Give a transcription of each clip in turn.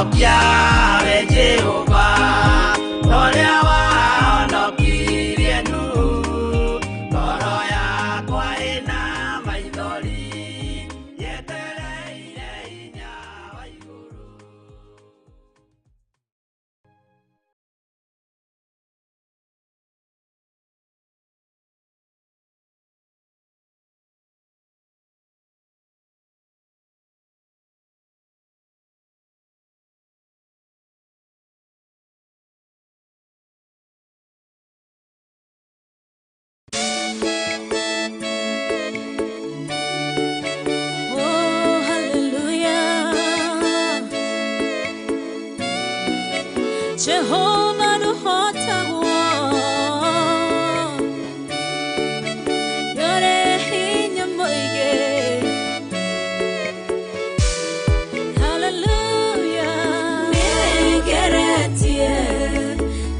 Honokia we Jehova toria wahonokirie Nuhu ngoro yakwa ĩna maithori yetereire hinya wa igũrũ. Oh, hallelujah. Jehovah nuhotagwo Yore hinya mũingĩ. Hallelujah. Nĩngeretie,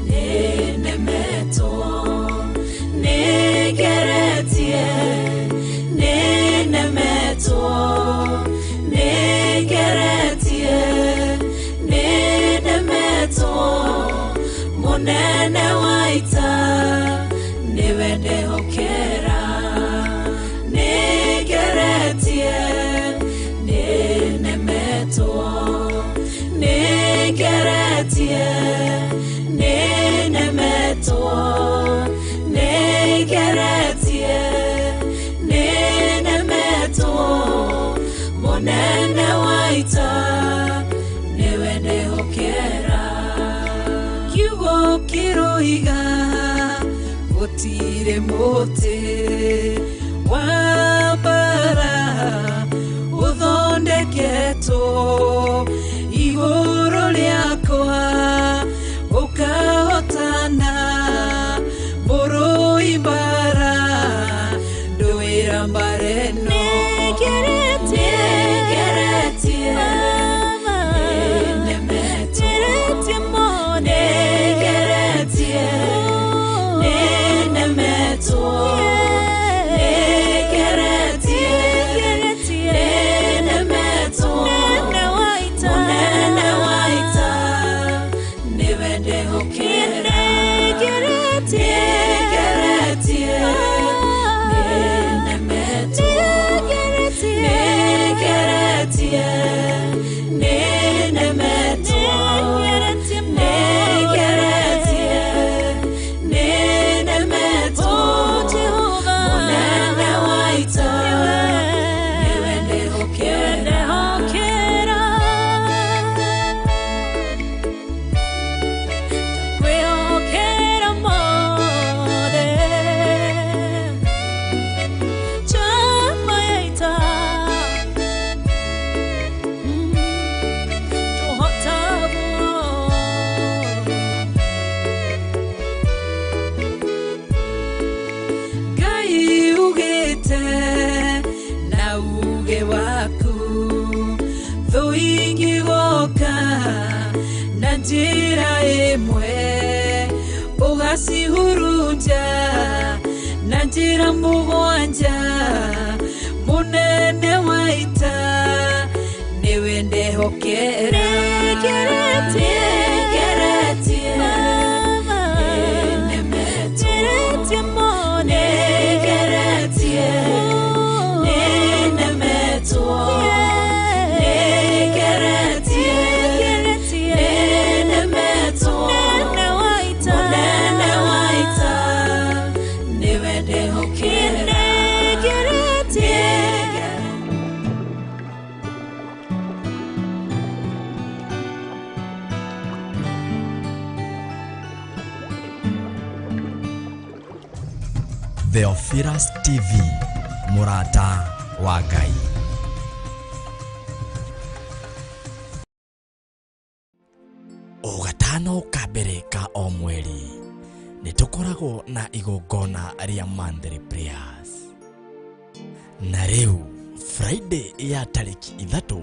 nĩnemetwo. Nĩngeretie, nĩnemetwo. Nĩngeretie, nĩnemetwo. Mũnene wa ita nĩwe ndehokera. Nĩngeretie, nĩnemetwo. Nĩngeretie, nĩnemetwo. Nĩngeretie, nĩnemetwo. Mũnene wa ita nĩwe ndehokera. Kiugo kĩroiga gũtirĩ mũtĩ wa mbara ũthondeketwo igũrũ rĩakwa ũkahotana mũrũi mbara ndũĩra mbara ĩno. Nĩngeretie, nĩnemetwo. Nĩngeretie, nĩnemetwo. Nĩngeretie, nĩnemetwo. Mũnene wa ita nĩwe ndehokera. Nĩngeretie, nĩnemetwo. Nĩngeretie, nĩnemetwo. Nĩngeretie, nĩnemetwo. Mũnene wa ita nĩwe ndehokera. Kwĩhokera mothe Chama ya ita tũhotagwo. Ngai ugĩte na uge waku thũ ingĩgoka na njĩra ĩmwe ũgacihurunja na njĩra mũgwanja. Mũnene wa ita nĩwe ndehokera. Nĩngeretie, nĩnemetwo. Nĩngeretie, nĩnemetwo. Nĩngeretie, nĩnemetwo. Mũnene wa ita nĩwe ndehokera. Nĩngeretie. Theophilus TV, mũrata wa Ngai. O gatano ka mbere ka o mweri nĩ tũkoragwo na igongona rĩa monthly prayers. Na rĩu Friday ya tarĩki 3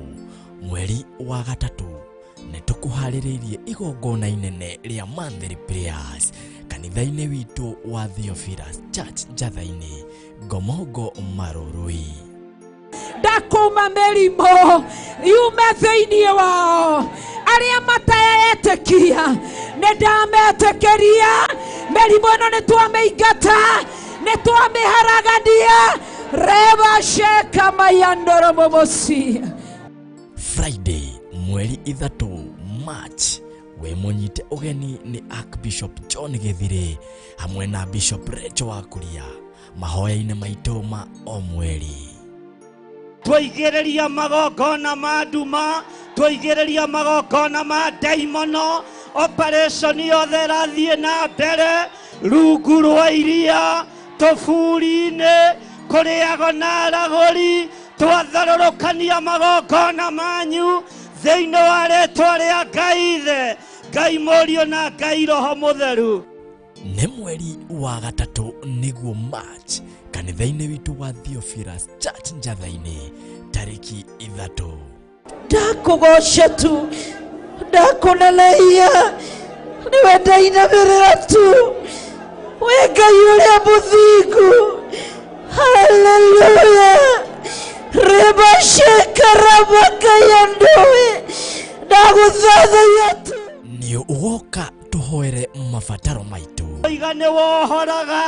mweri wa 3 nĩ tũkũharĩrĩirie igongona inene rĩa monthly prayers kanitha-inĩ witũ wa Theophilus Church Njatha-inĩ, Ngomongo Marurui. Ndakũma mĩrimũ yume thĩinĩ wao arĩa Ndametekia nĩ ndametĩkĩria mĩrimũ ĩno nĩ twamĩingata nĩ twamĩharagania reba sheka mayandoro momosia. Friday mweri 3 March we mũnyite ũgeni nĩ Archbishop John Githire hamwe na Bishop Rachel Wakuria mahoya-inĩ maitũ ma o mweri. Twaigĩrĩria magongona ma nduma, twaigĩrĩria magongona ma ndaimono, operation yothe ĩrathiĩ na mbere rungu rwa iria tũburi-inĩ kũrĩago na aragũri, twatharũrũkania magongona manyu thĩinĩ wa rĩtwa rĩa Ngai Ithe, Ngai Mũriũ na Ngai Roho Mũtheru. Nĩ mweri wa 3 nĩguo March kanitha-inĩ witũ wa Theophilus Church Njatha-inĩ tarĩki 3. Ndakũgoca tu, ndakũneneia, nĩwe ndainamĩrĩra tu, wĩ Ngai ũrĩa mũthingu. Haleluya. Rebashekaramakayandũĩ ndagũthathaiya tu. Nĩ ũgoka tũhoere mabataro maitũ. Iga nĩ wohoraga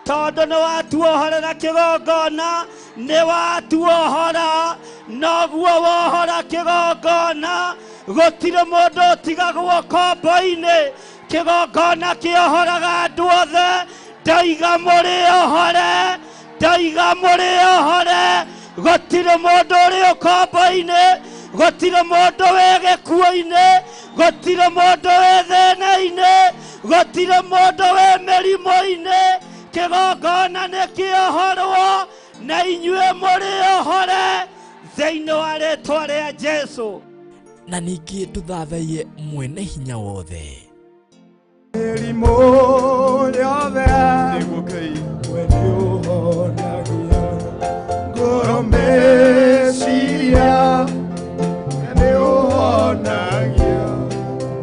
tondũ nĩ watuohorera kĩgongona, nĩ watuohora noguo wohora kĩgongona, gũtirĩ mũndũ ũtigagwo kombo-inĩ, kĩgongona kĩohoraga andũ othe. Ndaiga mũrĩohore, ndaiga mũrĩohore, gũtirĩ mũndũ ũrĩ ũkombo-inĩ, gũtirĩ mũndũ wĩ gĩkuũ-inĩ, gũtirĩ mũndũ wĩ thĩna-inĩ, gũtirĩ mũndũ wĩ mĩrimũ-inĩ. Kĩgongona nĩ kĩohorwo na inyuĩ mũrĩohore thĩinĩ wa rĩtwa rĩa Jesũ. Na ningĩ tũthathaiye mwene hinya wothe. Mĩrimũ yothe we nĩũhonagia, ngoro meciria nĩũhonagia,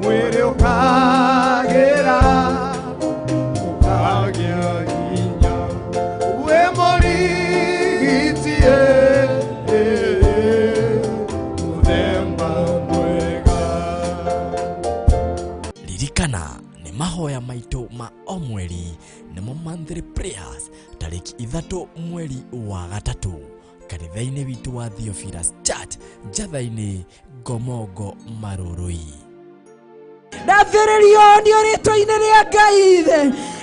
mwĩrĩ ũkagĩra ũkagĩa hinya, wĩ mũrigiti mũthemba mwega. Ririkana nĩ mahoya maitũ ma o mweri nĩmo monthly prayers tarĩki 3 mweri wa 3 kanitha-inĩ witũ wa Theophilus Church Njatha-inĩ Ngomongo Marũrũi. Ndathĩrĩrio nĩ rĩtwa-inĩ rĩa Ngai Ithe,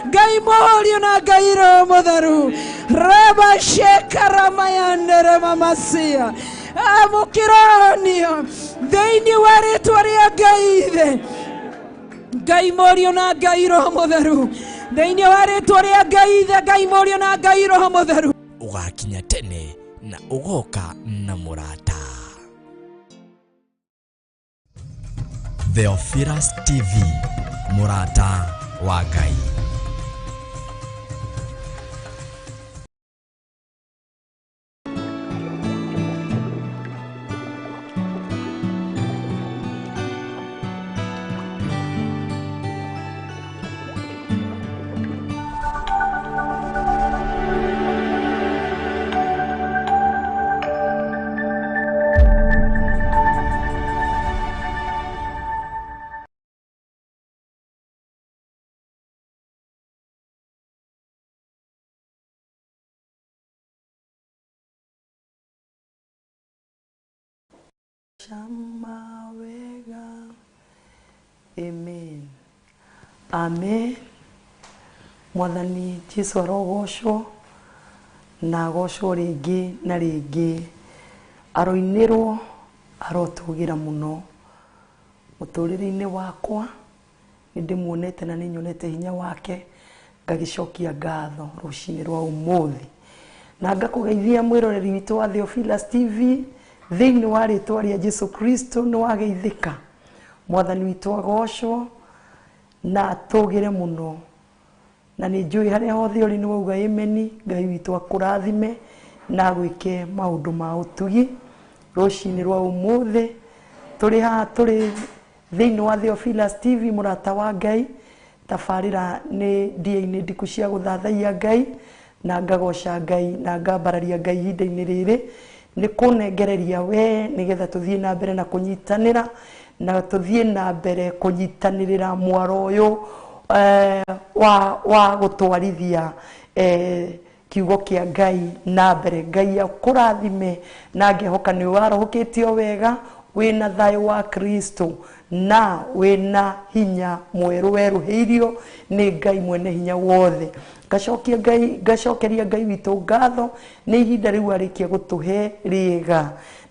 Ngai Mũriũ na Ngai Roho Mũtheru. Reba shekaramayandere mamasia. Amũkĩronio thĩinĩ wa rĩtwa rĩa Ngai Ithe, Ngai Mũriũ na Ngai Roho Mũtheru. Thĩinĩ wa rĩtwa rĩa Ngai Ithe, Ngai Mũriũ na Ngai Roho Mũtheru. Ũgakinya tene na ũgoka na mũrata. Theophilus TV, mũrata wa Ngai. Chama wega. Amen. Amen. Mwathani Jesu arogocwo na agocwo rĩngĩ na rĩngĩ, aroinĩrwo arotũgĩra mũno mũtũrĩre-inĩ wakwa. Nĩ ndĩmuonete na nĩ nyonete hinya wake, ngagĩcokia ngatho rũcinĩ rwa ũmũthĩ, na ngakũgeithia mwĩroreri witũ wa Theophilus TV thĩinĩ wa rĩtwa rĩa Jesu Kristo. Nĩ wageithĩka. Mwathani witũ agocwo na atũgĩre mũno, na nĩ njũĩ harĩa hothe ũrĩ nĩ wauga ameni. Ngai witũ akũrathime na agwĩke maũndũ ma ũtugi. Rũcinĩ rwa ũmũthĩ tũrĩ haha, tũrĩ thĩinĩ wa Theophilus TV, mũrata wa Ngai. Tabarĩra nĩ ndia-inĩ ndiku cia gũthathaiya Ngai, na ngagoca Ngai na ngambararia Ngai ihinda-inĩ rĩrĩ nĩ kũnengereria we nĩgetha tũthiĩ na mbere na kũnyitanĩra Na tũthiĩ na mbere kũnyitanĩrĩra mwaro ũyũ wa gũtwarithia kiugo kĩa Ngai na mbere. Ngai akũrathime na ngehoka nĩ warohokĩtio wega, wĩna thayũ wa Kristo na wĩna hinya mwerũ werũhĩirio nĩ Ngai mwene hinya wothe. Ngacokeria Ngai witũ ngatho nĩ ihinda rĩu arĩkia gũtũhe rĩega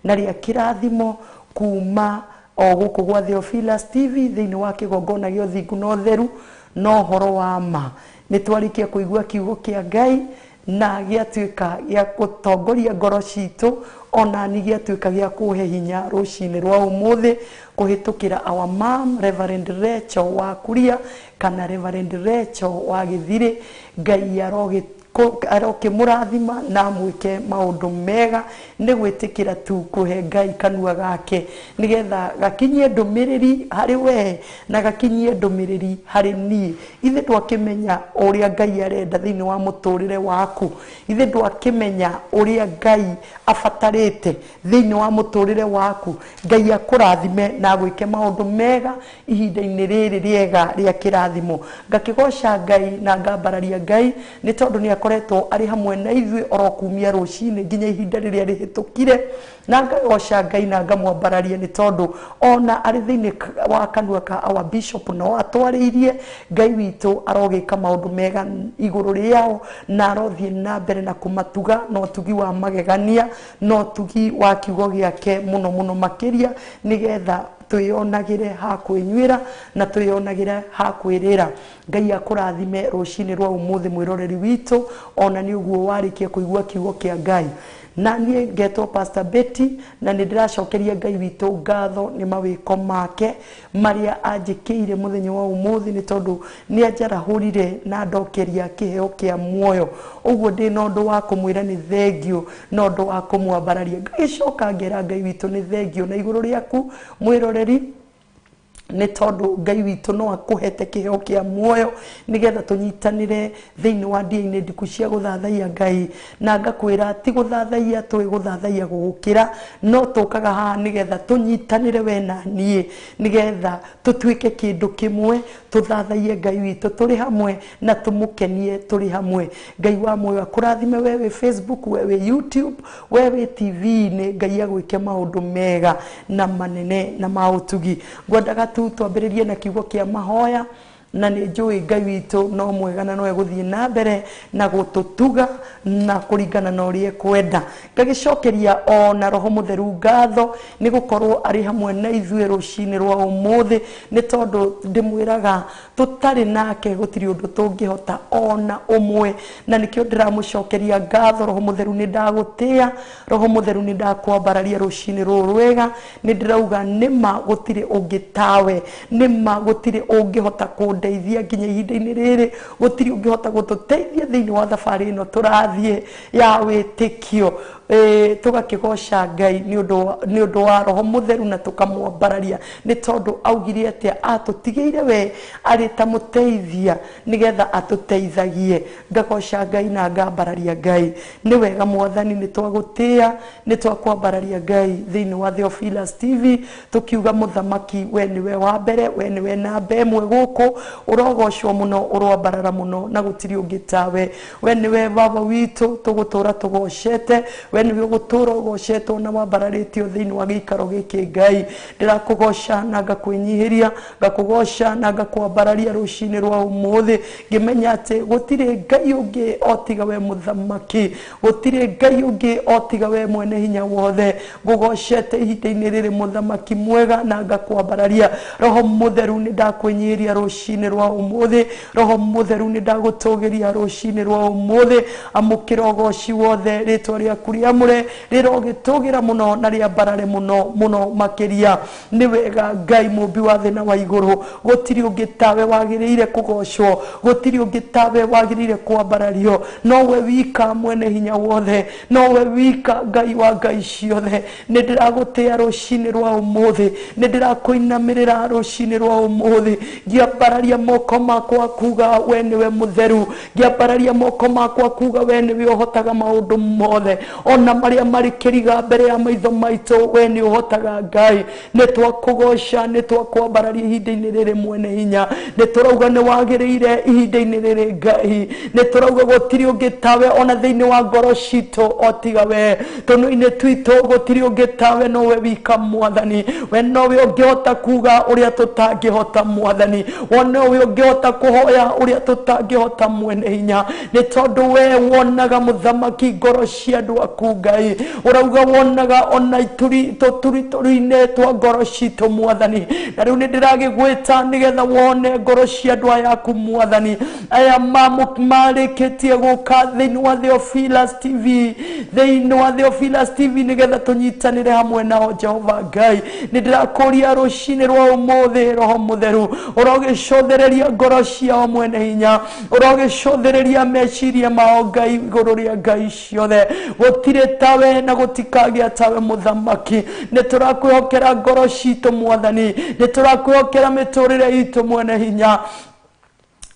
na rĩa kĩrathimo kuma o gũkũ gwa Theophilus TV thĩinĩ wa kĩgongona gĩa ũthingu na ũtheru na ũhoro wa ma. Nĩ twarĩkia kũigua kiugo kĩa Ngai na gĩatuĩka gĩa gũtongoria ngoro citũ, ona ni gĩatuĩka gĩa kũhe hinya rũcinĩ rwa ũmũthĩ kũhĩtũkĩra our mom Reverend Rachel wa Kuria kana Reverend Rachel wa Gĩthirĩ. Ngai arokĩmũrathima na amwĩke maũndũ mega nĩ gwĩtĩkĩra tu kũhe Ngai kanua gake nĩgetha gakinyie ndũmĩrĩri harĩ we na gakinyie ndũmĩrĩri harĩ niĩ. Ithe ndwakĩmenya ũrĩa Ngai arenda thĩinĩ wa mũtũrĩre waku, ithe ndwakĩmenya ũrĩa Ngai abatarĩte thĩinĩ wa mũtũrĩre waku. Ngai akũrathime na agwĩke maũndũ mega ihinda-inĩ rĩrĩ rĩega rĩa kĩrathimo. Ngakĩgoca Ngai na ngambararia Ngai nĩ tondũ nĩ akoretwo arĩ hamwe na ithuĩ oro kumia rũcinĩ nginya ihinda rĩrĩa rĩhĩtũkire, na ngagoca Ngai na ngamwambararia nĩ tondũ ona arĩ thĩinĩ wa kanua ka our bishop no atwarĩirie. Ngai witũ arogĩka maũndũ mega igũrũ rĩao na arothiĩ na mbere na kũmatuga na ũtugi wa magegania na ũtugi wa kiugo gĩake mũno mũno makĩria, nĩgetha twĩyonagĩre ha kwĩnyuĩra na twĩyonagĩre ha kwĩrĩra. Ngai akũrathime rũcinĩ rwa ũmũthĩ mwĩroreri witũ, ona nĩ ũguo warĩkia kũigua kiugo kĩa Ngai. Na niĩ ngetwo Pastor Betty na nĩ ndĩracokeria Ngai witũ ngatho nĩ mawĩko make marĩa anjĩkĩire mũthenya wa ũmũthĩ, nĩ tondũ nĩ anjarahũrire na ndokeria kĩheo kĩa muoyo. Ũguo ndĩ na ũndũ wa kũmwĩra nĩ thengio na ũndũ wa kũmwambararia. Ngagĩcoka ngera Ngai witũ nĩ thengio na igũrũ rĩaku mwĩroreri, nĩ tondũ Ngai witũ no akũhete kĩheo kĩa muoyo nĩgetha tũnyitanĩre thĩinĩ wa ndia-inĩ ndiku cia gũthathaiya Ngai. Na ngakwĩra ti gũthathaiya tũĩ gũthathaiya gũgũkĩra, no tũkaga haha nĩgetha tũnyitanĩre we na niĩ, nĩgetha tũtuĩke kĩndũ kĩmwe, tũthathaiye Ngai witũ tũrĩ hamwe na tũmũkenie tũrĩ hamwe. Ngai wa muoyo akũrathime we wĩ Facebook, we wĩ YouTube, we wĩ TV-inĩ. Ngai agwĩke maũndũ mega na manene na ma ũtugi. Ngwendaga tu twambĩrĩrie na kiugo kĩa mahoya, na nĩ njũĩ Ngai witũ no mwega na no egũthiĩ na mbere na gũtũtuga na kũringana na ũrĩa ekwenda. Ngagĩcokeria ona Roho Mũtheru ngatho nĩ gũkorwo arĩ hamwe na ithuĩ rũcinĩ rwa ũmũthĩ, nĩ tondũ ndĩmwĩraga tũtarĩ nake gũtirĩ ũndũ tũngĩhota ona ũmwe, na nĩkĩo ndĩramũcokeria ngatho. Roho Mũtheru nĩ ndagũtĩa, Roho Mũtheru nĩ ndakwambararia rũcinĩ rũrũ rwega. Nĩ ndĩrauga nĩma gũtirĩ ũngĩ tawe, nĩma gũtirĩ ũngĩhota kũndeithia nginya ihinda-inĩ rĩrĩ, gũtirĩ ũngĩhota gũtũteithia thĩinĩ wa thabarĩ ĩno tũrathiĩ ya wĩtĩkio. Tũgakĩgoca Ngai nĩ ũndũ wa Roho Mũtheru na tũkamwambararia, nĩ tondũ augire atĩa atũtigĩire we arĩ ta mũteithia nĩgetha atũteithagie. Ngagoca Ngai na ngambararia Ngai. Nĩ wega Mwathani, nĩ twagũtĩa, nĩ twakwambararia Ngai thĩinĩ wa Theophilus TV, tũkiuga mũthamaki we nĩwe wa mbere, we nĩwe namba ĩmwe gũkũ, ũrogocwo mũno, ũroambarara mũno na gũtirĩ ũngĩ tawe. We nĩwe baba witũ tũgũtũra tũgocete, we nĩwe ũgũtũra ũgocetwo na wambararĩtio thĩinĩ wa gĩikaro gĩkĩ. Ngai ndĩrakũgoca na ngakwĩnyihĩria, ngakũgoca na ngakwambararia rũcinĩ rwa ũmũthĩ, ngĩmenya atĩ gũtirĩ Ngai ũngĩ o tiga we mũthamaki, gũtirĩ Ngai ũngĩ o tiga we mwene hinya wothe. Ngũgocete ihinda-inĩ rĩrĩ mũthamaki mwega na ngakwambararia. Roho Mũtheru nĩ ndakwĩnyihĩria rũcinĩ rwa ũmũthĩ, Roho Mũtheru nĩ ndagũtũgĩria rũcinĩ rwa ũmũthĩ. Amũkĩra ũgoci wothe, rĩtwa rĩaku rĩamũre rĩrogĩtũgĩra mũno na rĩambarare mũno mũno makĩria. Nĩ wega Ngai mũmbi wa thĩ na wa igũrũ, gũtirĩ ũngĩ tawe wagĩrĩire kũgocwo, gũtirĩ ũngĩ tawe wagĩrĩire kwambarario, nowe wika mwene hinya wothe, nowe wika Ngai wa ngai ciothe. Nĩ ndĩragũtĩa rũcinĩ rwa ũmũthĩ, nĩ ndĩrakũinamĩrĩra rũcinĩ rwa ũmũthĩ, ngĩambararia moko makwa kuga we nĩwe mũtheru, ngĩambararia moko makwa kuga we nĩwe ũhotaga maũndũ mothe. Ona maria mari kiriga mbere ya maitho maitũ we nĩ ũhotaga Ngai. Nĩ twakũgoca, nĩ twakwambararia ihinda-inĩ rĩrĩ mwene hinya. Nĩ tũrauga nĩ wagĩrĩire ihinda-inĩ rĩrĩ Ngai. Nĩ tũrauga gũtirĩ ũngĩ tawe ona thĩinĩ wa ngoro citũ o tiga we. Tũnua-inĩ twitũ gũtirĩ ũngĩ tawe, nowe wika Mwathani. We nowe ũngĩhota kuga ũrĩa tũtangĩhota Mwathani. We nowe ũngĩhota kũhoya ũrĩa tũtangĩhota mwene hinya. Nĩ tondũ we wonaga mũthamaki ngoro cia andũ aku Ngai. Ũrauga wonaga ona ituri tũturi-inĩ twa ngoro citũ Mwathani. Na rĩu nĩ ndĩragĩgwĩta nĩgetha wone ngoro cia andũ aya aku Mwathani. Aya marĩkĩtie gũka thĩinĩ wa Theophilus TV, thĩinĩ wa Theophilus TV nĩgetha tũnyitanĩre hamwe nao Jehova Ngai. Nĩ ndĩrakũria rũcinĩ rwa ũmũthĩ Roho Mũtheru ũrogĩcũthĩrĩria ngoro ciao mwene hinya, ũrogĩcũthĩrĩria meciria mao Ngai igũrũ rĩa Ngai ciothe. Gũtirĩ tawe na gũtikagĩa tawe mũthamaki. Nĩ tũrakwĩhokera ngoro citũ Mwathani, nĩ tũrakwĩhokera mĩtũrĩre itũ mwene hinya.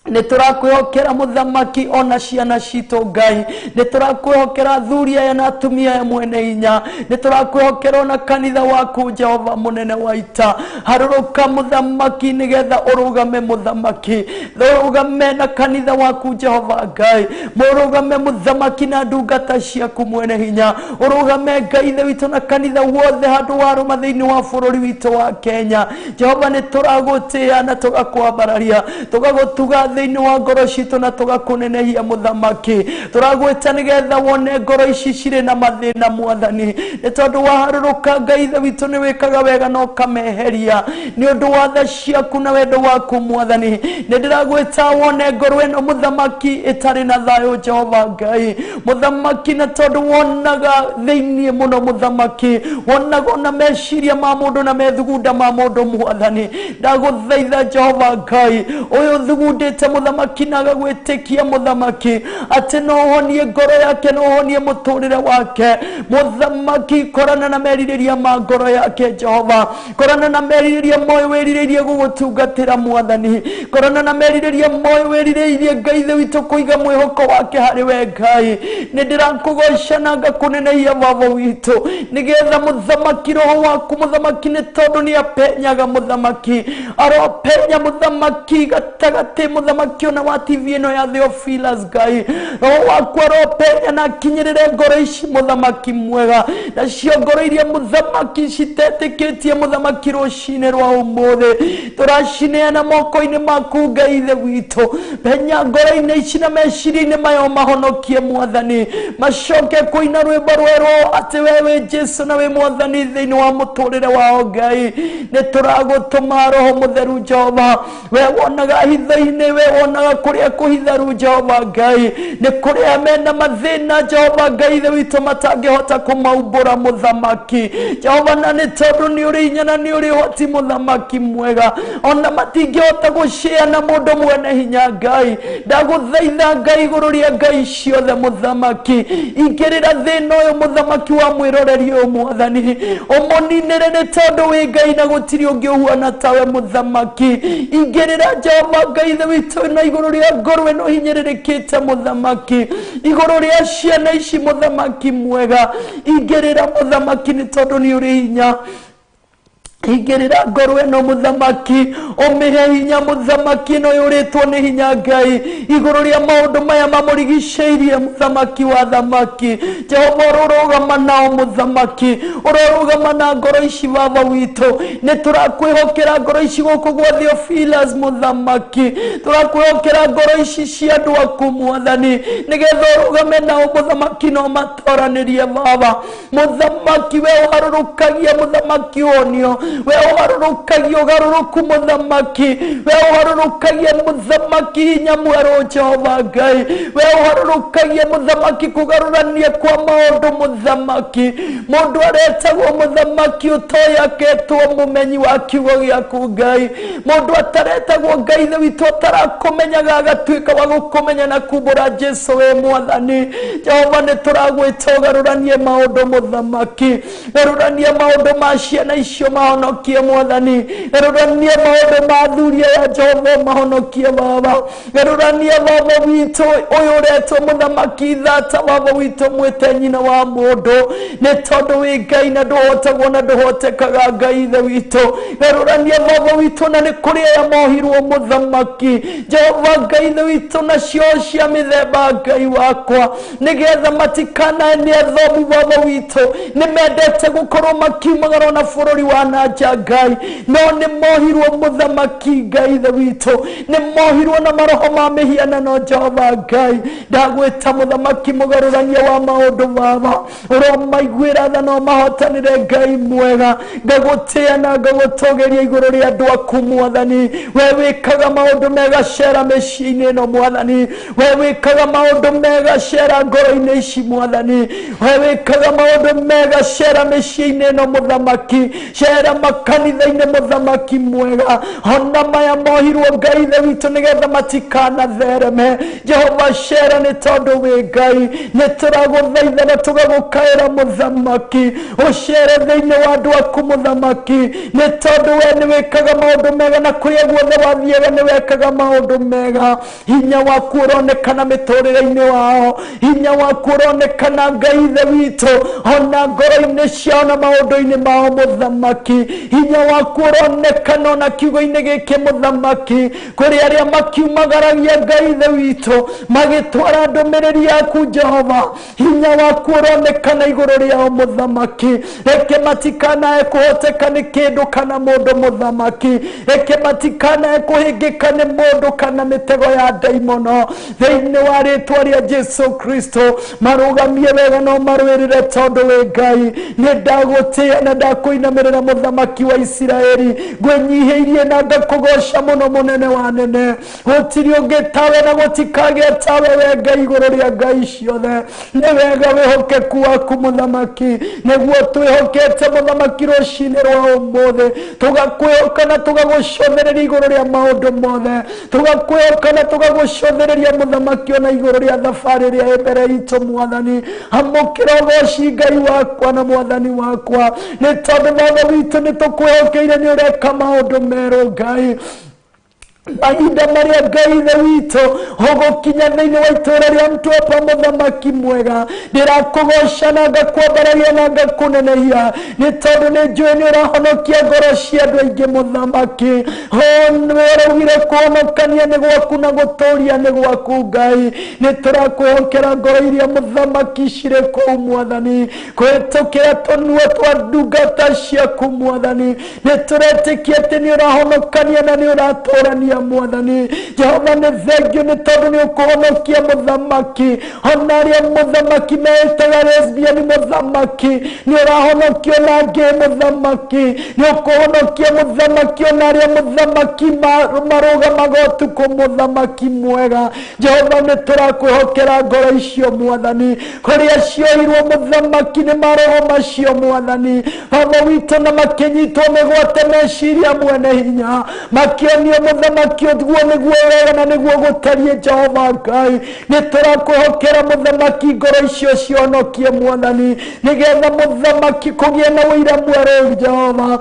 Nĩ tũrakwĩhokera mũthamaki ona ciana citũ Ngai. Nĩ tũrakwĩhokera athuri aya na atumia aya mwene hinya. Nĩ tũrakwĩhokera ona kanitha waku Jehova mũnene wa ita. Harũrũka mũthamaki nĩgetha ũrũgame mũthamaki, ũrũgame na kanitha waku Jehova Ngai. Mũrũgame mũthamaki na ndungata ciaku mwene hinya. Ũrũgame Ngai ithe witũ na kanitha wothe handũ warũma thĩinĩ wa bũrũri witũ wa Kenya. Jehova nĩ tũragũtĩĩa na tũgakwambararia, tũgagũtuga thĩinĩ wa ngoro citũ na tũgakũnenehia mũthamaki. Tũragwĩta nĩgetha wone ngoro ici cirĩ na mathĩna Mwathani. Nĩ tondũ waharũrũka Ngai ithe witũ nĩ wĩkaga wega na ũkameheria nĩ ũndũ wa tha ciaku na wendo waku Mwathani. Nĩ ndĩragwĩta wone ngoro ĩno mũthamaki ĩtarĩ na thayũ Jehova Ngai mũthamaki, na tondũ wonaga thĩinĩ mũno mũthamaki, wonaga ona meciria ma mũndũ na methugunda ma mũndũ Mwathani. Ndagũthaitha Jehova Ngai ũyũ thugundĩte mũthamaki na agagwĩtĩkia mũthamaki atĩ no ũhonie ngoro yake, no ũhonie mũtũrĩre wake mũthamaki. Korana na merirĩria ma ngoro yake Jehova, korana na merirĩria moyo wĩrirĩirie gũgũtungatĩra Mwathani, korana na merirĩria moyo wĩrirĩirie Ngai ithe witũ kũiga mwĩhoko wake harĩ we Ngai. Nĩ ndĩrakũgoca na ngakũnenehia baba witũ nĩgetha mũthamaki roho waku mũthamaki, nĩ tondũ nĩ apenyaga mũthamaki, aropenya mũthamaki gatagatĩ mũthamaki ona wa TV ĩno ya Theophilus Ngai. Roho waku aropenya na akinyĩrĩre ngoro ici mũthamaki mwega, nacio ngoro iria mũthamaki citetĩkĩtie mũthamaki rũcinĩ rwa ũmũthĩ tũracineana moko-inĩ maku Ngai ithe witũ. Penya ngoro-inĩ ici na meciria-inĩ mayo mahonokie Mwathani, macoke kũina rwĩmbo rwerũ atĩ we wĩ Jesu na wĩ Mwathani thĩinĩ wa mũtũrĩre wao Ngai. Nĩ tũragũtũma Roho Mũtheru Jehova, we wonaga hitho-inĩ, we wonaga kũrĩa kũhitharu Jehova Ngai. Nĩ kũrĩa mena mathĩna Jehova Ngai ithe witũ matangĩhota kũmaumbũra mũthamaki Jehova, na nĩ tondũ nĩ ũrĩ hinya na nĩ ũrĩ ũhoti mũthamaki mwega, ona matingĩhota gũcĩa na mũndũ mwene hinya Ngai. Ndagũthaitha Ngai igũrũ rĩa Ngai ciothe mũthamaki, ingĩrĩra thĩna ũyũ mũthamaki wa mwĩroreri ũyũ Mwathani, ũmũninĩre nĩ tondũ wĩ Ngai na gũtirĩ ũngĩ ũhuana tawe mũthamaki. Ingĩrĩra Jehova Ngai ithe witũ na igũrũ rĩa ngoro ĩno hinyĩrĩrĩkĩte mũthamaki, igũrũ rĩa ciana ici mũthamaki mwega, ingĩrĩra mũthamaki nĩ tondũ nĩ ũrĩ hinya. Ingĩrĩra ngoro ĩno mũthamaki, ũmĩhe hinya mũthamaki ĩno yũrĩtwo nĩ hinya Ngai igũrũ rĩa maũndũ maya mamũrigicĩirie mũthamaki wa thamaki. Jehova ũrorũgama nao mũthamaki, ũrorũgama na ngoro ici baba witũ. Nĩ tũrakwĩhokera ngoro ici gũkũ gwa Theophilus mũthamaki, tũrakwĩhokera ngoro ici cia andũ aku Mwathani, nĩgetha ũrũgame nao mũthamaki no matoranĩrie baba mũthamaki. We ũharũrũkagia mũthamaki wonio, we ũgarũrũkagia ũgarũrũku mũthamaki, we ũgarũrũkagia mũthamaki hinya mwerũ Jehova Ngai, we ũgarũrũkagia mũthamaki kũgarũrania kwa maũndũ mũthamaki. Mũndũ aretagwo mũthamaki ũtoĩ aketwo mũmenyi wa kiugo gĩaku Ngai, mũndũ ataretagwo Ngai ithe witũ atarakũmenyaga agatuĩka wa gũkũmenya na kumbũra Jesu wĩ Mwathani. Jehova nĩ tũragwĩta ũgarũranie maũndũ mũthamaki, garũrania maũndũ ma ciana icio mahonokie Ũmahonokie Mwathani. Garũrania maũndũ ma athuri aya Jehova, ũmahonokie Baba. Garũrania Baba witũ ũyũ ũretwo mũthamaki thata, Baba witũ mwĩte nyina wa mũndũ, nĩ tondũ wĩ Ngai na ndũhotagwo na ndũhotekaga Ngai ithe witũ. Garũrania Baba witũ na nĩ kũrĩ aya mohirwo mũthamaki Jehova Ngai ithe witũ na cio cia mĩthemba Ngai wakwa, nĩgetha matikanae nĩ athomu Baba witũ, nĩ mendete gũkorwo makiumagara na bũrũri wa nanja Ngai, no nĩ mohirwo mũthamaki Ngai ithe witũ, nĩ mohirwo na maroho ma mĩhianano Jehova Ngai. Ndagwĩta mũthamaki mũgarũrania wa maũndũ Baba, ũromaiguĩra tha no mahotanĩre Ngai mwega. Ngagũtĩa na ngagũtũgĩria igũrũ rĩa andũ aku Mwathani. We wĩkaga maũndũ mega, cera mĩciĩ-inĩ ĩno Mwathani. We wĩkaga maũndũ mega, cera ngoro-inĩ ici Mwathani. We wĩkaga maũndũ mega, cera mĩciĩ-inĩ ĩno mũthamaki, cera makanitha-inĩ mũthamaki mwega. Ona maya mohirwo Ngai ithe witũ nĩgetha matikanathereme Jehova, cera nĩ tondũ wĩ Ngai. Nĩ tũragũthaitha na tũgagũkaĩra mũthamaki, ũcere thĩinĩ wa andũ aku mũthamaki, nĩ tondũ we nĩ wĩkaga maũndũ mega na kũrĩa guothe wathiaga nĩ wekaga maũndũ mega. Hinya waku ũronekana mĩtũrĩre-inĩ wao, hinya waku ũronekana Ngai ithe witũ ona ngoro-inĩ ciao na maũndũ-inĩ mao mũthamaki. Hinya waku ũronekana ona kiugo-inĩ gĩkĩ mũthamaki, kũrĩ arĩa makiumagaragia Ngai ithe witũ magĩtwara ndũmĩrĩri yaku Jehova, hinya waku ũronekana igũrũ rĩao mũthamaki. Reke matikanae kũhoteka nĩ kĩndũ kana mũndũ mũthamaki, reke matikanae kũhĩngĩka nĩ mũndũ kana mĩtego ya ndaimono. Thĩinĩ wa rĩtwa rĩa Jesu Kristo, marũgamie wega no marũĩrĩre tondũ wĩ Ngai. Nĩ ndagũtĩa na ndakũinamĩrĩra mũthamaki wa Isiraeli, ngwĩnyihĩirie na ngakũgoca mũno mũnene wa nene. Gũtirĩ ũngĩ tawe na gũtikagĩa tawe we Ngai igũrũ rĩa ngai ciothe. Nĩ wega wĩhokeku waku mũthamaki, nĩguo twĩhokete mũthamaki rũcinĩ rwa ũmũthĩ, tũgakwĩhoka na tũgagũcũthĩrĩria igũrũ rĩa maũndũ mothe, tũgakwĩhoka na tũgagũcũthĩrĩria mũthamaki ona igũrũ rĩa thabarĩ ĩrĩa ĩ mbere itũ Mwathani. Amũkĩra ũgoci Ngai wakwa na Mwathani wakwa, nĩ tondũ Baba witũ nĩ tũkwĩhokeire, nĩ ũreka maũndũ merũ Ngai. Mahinda marĩa Ngai ithe witũ ũgũkinya thĩinĩ wa itũũra rĩa Mtwapa mũthamaki mwega, ndĩrakũgoca na ngakwambararia na ngakũnenehia, nĩ tondũ nĩ njũĩ nĩ ũrahonokia ngoro cia andũ aingĩ mũthamaki. Nĩwe ũraugire kũhonokania nĩ gwaku na gũtũũria nĩ gwaku Ngai. Nĩ tũrakwĩhokera ngoro iria mũthamaki cirĩ kũu Mwathani, kũhĩtũkĩra tũnua twa ndungata ciaku Mwathani. Nĩ tũretĩkia atĩ nĩ ũrahonokania na nĩ ũratũrania Mwathani. Jehova nĩ thengio nĩ tondũ nĩ ũkũhonokia mũthamaki, ona arĩa mũthamaki meĩtaga lesbian mũthamaki, nĩ ũrahonokio na ngĩ mũthamaki, nĩ ũkũhonokia mũthamaki ona arĩa mũthamaki marũgamaga ũtukũ mũthamaki mwega. Jehova nĩ tũrakwĩhokera ngoro icio Mwathani, kũrĩa cioirwo mũthamaki nĩ maroho macio Mwathani Baba witũ, na makĩnyitwo mĩgwate meciria mwene hinya, makĩonio mũthamaki ũguo nĩguo wega na nĩguo gũtariĩ Jehova Ngai. Nĩ tũrakwĩhokera mũthamaki ngoro icio cionokie Mwathani, nĩgetha mũthamaki kũgĩe na ũira mwerũ Jehova,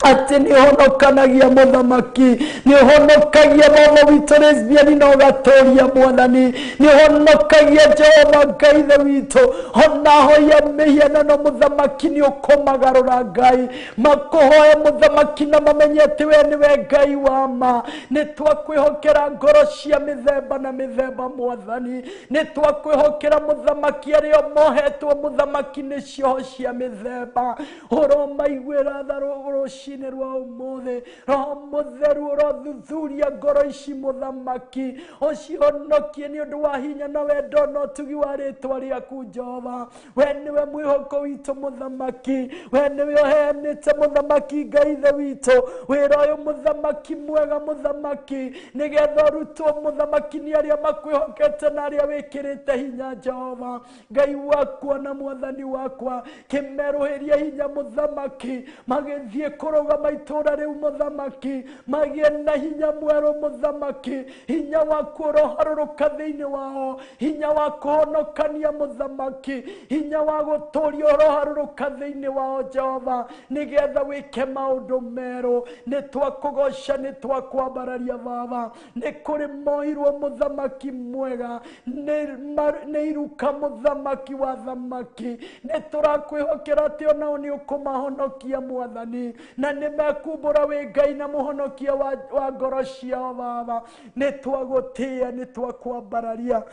atĩ nĩ ũhonokanagia mũthamaki, nĩ ũhonokagia Baba witũ lesbian na ũgatũria Mwathani, nĩ ũhonokagia Jehova Ngai ithe witũ ona hoya mĩhianano mũthamaki, nĩ ũkũmagarũra Ngai, makũhoe mũthamaki na mamenye atĩ we nĩwe Ngai wa ma. Nĩ twakwĩhokera ngoro cia mĩthemba na mĩthemba Mwathani, nĩ twakwĩhokera mũthamaki arĩa mohetwo mũthamaki nĩ cioho cia mĩthemba, ũromaiguĩra tha rũcinĩ rwa ũmũthĩ. Roho mũtheru ũrothuthuria ngoro ici mũthamaki, ũcihonokie nĩ ũndũ wa hinya na wendo na ũtugi wa rĩtwa rĩaku Jehova. We nĩwe mwĩhoko witũ mũthamaki, we nĩwe ũheanĩte mũthamaki Ngai ithe witũ wĩra ũyũ mũthamaki mwega mũthamaki, nĩgetha ũrutwo mũthamaki nĩ arĩa makwĩhokete na arĩa wĩkĩrĩte hinya Jehova Ngai wakwa na Mwathani wakwa. Kĩmerũhĩrie hinya mũthamaki, magĩthiĩ kũrũgama Jehova maitũra rĩu mũthamaki magĩe na hinya mwerũ mũthamaki hinya waku ũroharũrũka thĩinĩ wao hinya wa kũhonokania mũthamaki hinya wa gũtũria ũroharũrũka thĩinĩ wao Jehova nĩgetha wĩke maũndũ merũ nĩ twakũgoca nĩ twakwambararia baba nĩ kũrĩ moirwo mũthamaki mwega nĩ iruka mũthamaki wa thamaki nĩ tũrakwĩhokera atĩ onao nĩ ũkũmahonokia mwathani na nĩ mekumbũra wĩ Ngai na mũhonokia wa ngoro ciao baba nĩ twagũtĩĩa nĩ twakwambararia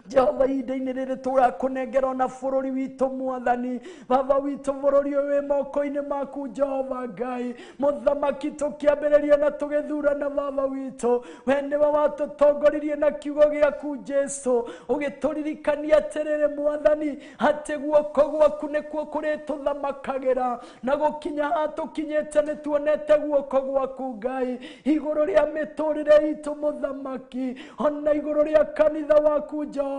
Jehova ihinda-inĩ rĩrĩ tũrakũnengera ona bũrũri witũ mwathani baba witũ bũrũri ũyũ wĩ moko-inĩ maku Jehova Ngai mũthamaki tũkĩambĩrĩria na tũgĩthurana baba witũ we nĩwe watũtongoririe na kiugo gĩaku Jesu ũgĩtũririkania atĩrĩrĩ mwathani atĩ guoko gwaku nĩkuo kũrĩtũthamakagĩra na gũkinya haha tũkinyĩte nĩ tuonete guoko gwaku Ngai igũrũ rĩa mĩtũrĩre itũ mũthamaki ona igũrũ rĩa kanitha waku Jehova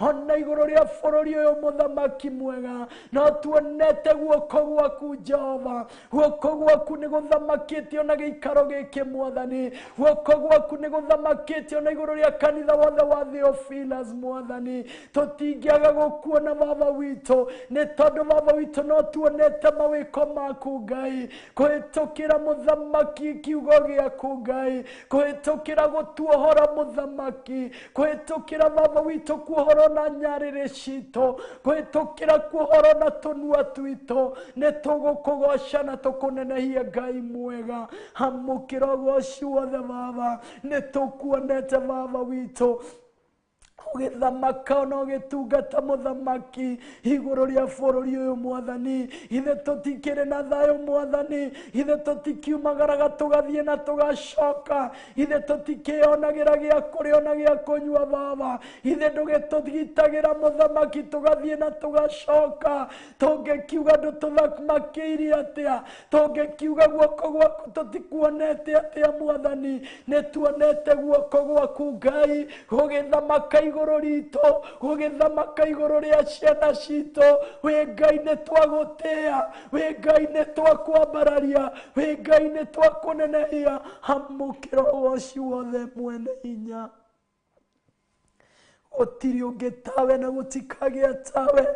ona igũrũ rĩa bũrũri ũyũ mũthamaki mwega no tuonete guoko gwaku Jehova guoko gwaku nĩ gũthamakĩte ona gĩikaro gĩkĩ mwathani guoko gwaku nĩ gũthamakĩte ona igũrũ rĩa kanitha wothe wa Theophilus mwathani tũtingĩaga gũkuona baba witũ nĩ tondũ baba witũ no tuonete mawĩko maku Ngai kũhĩtũkĩra mũthamaki kiugo gĩaku Ngai kũhĩtũkĩra gũtuohora mũthamaki kũhĩtũkĩra baba witũ kuohoro na nyarĩrĩ citũ kũhĩtũkĩra kuohoro na tũnua twitũ nĩ tũgũkũgoca na tũkũnenehie Ngai mwega amũkĩra ũgoci wothe baba nĩ tũkuonete baba witũ ũgĩthamaka ona ũgĩtungata mũthamaki igũrũ rĩa bũrũri ũyũ mwathani ithe tũtikĩrĩ na thayũ mwathani ithe tũtikiumagaraga tũgathiĩ na tũgacoka ithe tũtikĩonagĩra gĩa kũrĩa ona gĩa kũnyua baba ithe ndũgĩtũgitagĩra mũthamaki tũgathiĩ na tũgacoka tũngĩkiuga ndũtũthamakĩirie atĩa tũngĩkiuga guoko gwaku tũtikuonete atĩa mwathani nĩ tuonete guoko gwaku Ngai gũgĩthamaka igũrũ ritũ gũgĩthamaka igũrũ rĩa ciana citũ wĩ Ngai nĩ twagũtĩĩa wĩ Ngai nĩ twakwambararia wĩ Ngai nĩ twakũnenehia amũkĩra ũgoci wothe mwene hinya gũtirĩ ũngĩ tawe na gũtikagĩa tawe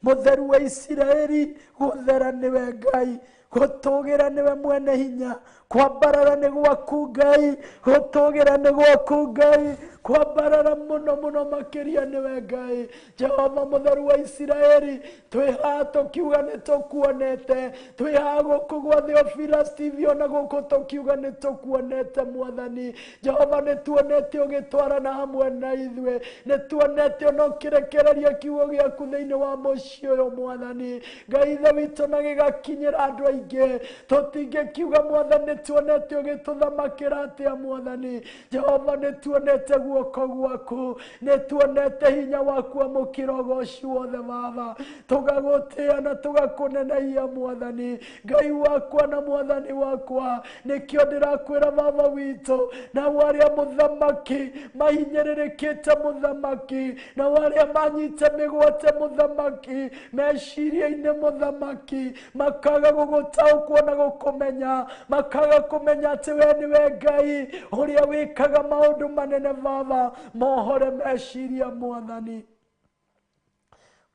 mũtheru wa Isiraeli gũthera nĩwe Ngai gũtũgĩra nĩwe mwene hinya kwambarara nĩ gwaku Ngai gũtũgĩra nĩ gwaku Ngai kwambarara mũno mũno makĩria nĩwe Ngai Jehova mũtheru wa Isiraeli twĩ haha tũkiuga nĩ tũkuonete twĩ haha gũkũ gwa Theophilus TV ona gũkũ tũkiuga nĩ tũkuonete mwathani Jehova nĩ tuonete ũgĩtwarana hamwe na ithuĩ nĩ tuonete ona ũkĩrekereria kiugo gĩaku thĩinĩ wa mũciĩ ũyũ mwathani Ngai ithe witũ na gĩgakinyĩra andũ aingĩ tũtingĩkiuga mwathani nĩ tuonete ũgĩtũthamakĩra atĩa mwathani Jehova nĩ tuonete guoko gwaku nĩ tuonete hinya waku amũkĩra ũgoci wothe baba tũgagũtĩĩa na tũgakũnenehia mwathani Ngai wakwa na mwathani wakwa nĩkĩo ndĩrakwĩra baba witũ na arĩa mũthamaki mahinyĩrĩrĩkĩte mũthamaki na arĩa manyite mĩgwate mũthamaki meciria-inĩ mũthamaki makaga gũgũtaũkwo na gũkũmenya makaga kũmenya atĩ we nĩwe Ngai ũrĩa wĩkaga maũndũ manene baba mohore meciria mwathani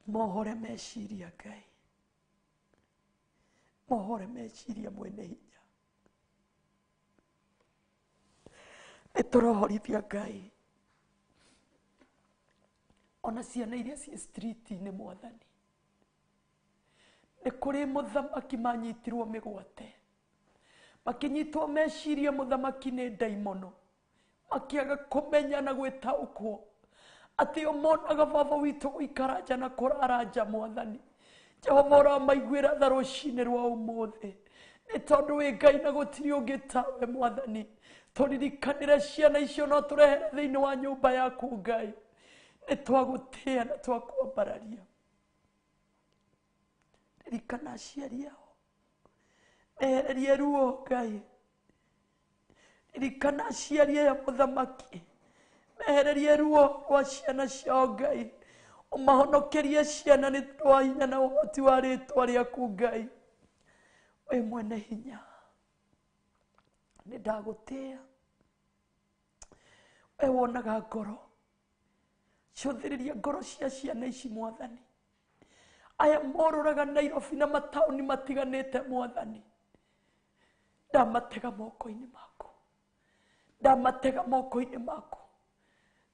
mohore meciria Ngai mohore meciria mwene hinya nĩ tũrohorithia Ngai ona ciana iria ciĩ street-inĩ mwathani nĩ kũrĩ mũthamaki manyitirwo mĩgwate makĩnyitwo meciria mũthamaki nĩ ndaimono makĩaga kũmenya na gwĩtaũkwo atĩ o monaga baba witũ gũikara nja na kũrara nja mwathani Jehova ũramaiguĩra tha rũcinĩ rwa ũmũthĩ nĩ tondũ wĩ Ngai na gũtirĩ ũngĩ tawe mwathani tũririkanĩre ciana icio no tũrehere thĩinĩ wa nyũmba yaku Ngai nĩ twagũtĩĩa na twakwambararia ririkana aciari ao mehererie ruo Ngai ririkana aciari aya mũthamaki mehererie ruo rwa ciana ciao Ngai ũmahonokerie ciana nĩ tondũ wa hinya na ũhoti wa rĩtwa rĩaku Ngai. Wĩ mwene hinya, nĩ ndagũtĩĩa. We wonaga ngoro, cũthĩrĩria ngoro cia ciana ici Mwathani. Aya morũraga Nairobi na mataũni matiganĩte Mwathani, ndamatega moko-inĩ maku, ndamatega moko-inĩ maku,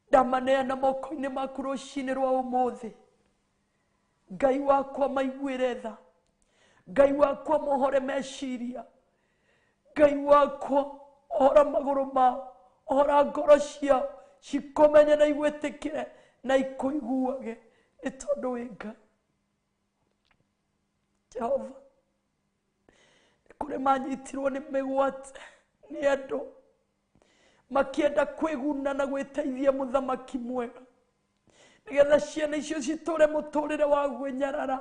ndamaneana moko-inĩ maku rũcinĩ rwa ũmũthĩ. Ngai wakwa maiguĩre tha, Ngai wakwa mohore meciria, Ngai wakwa ohora magũrũ mao, ohora ngoro ciao cikũmenye na igwĩtĩkĩre na ikũiguage, nĩ tondũ wĩ Ngai. Jehova, nĩ kũrĩ manyitirwo nĩ mĩgwate nĩ andũ makĩenda kwĩguna na gwĩteithia mũthamaki mwega, nĩgetha ciana icio citũre mũtũrĩre wa gwĩnyarara,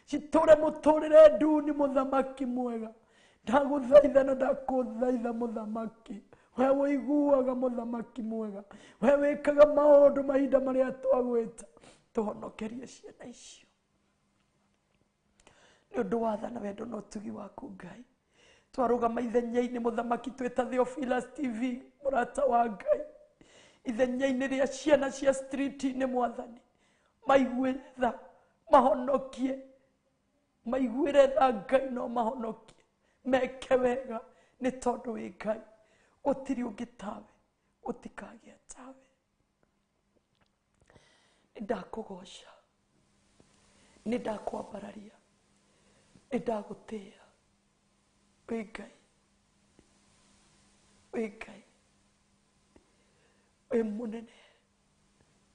citũre mũtũrĩre nduni. Mũthamaki mwega, ndagũthaitha na ndakũthaitha mũthamaki, we ũiguaga mũthamaki mwega, we wĩkaga maũndũ mahinda marĩa twagwĩta, tũhonokerie ciana icio nĩ ũndũ wa tha na wendo na ũtugi waku Ngai. Twarũgama ithenya-inĩ mũthamaki twĩta Theophilus TV, mũrata wa Ngai, ithenya-inĩ rĩa ciana cia street-inĩ Mwathani, maiguĩre tha, mahonokie, maiguĩre tha Ngai, no mahonokie, meke wega, nĩ tondũ wĩ Ngai, gũtirĩ ũngĩ tawe, gũtikagĩa tawe. Nĩ ndakũgoca, nĩ ndakwambararia, nĩ ndagũtĩĩa. Wĩ Ngai, wĩ Ngai, wĩ mũnene,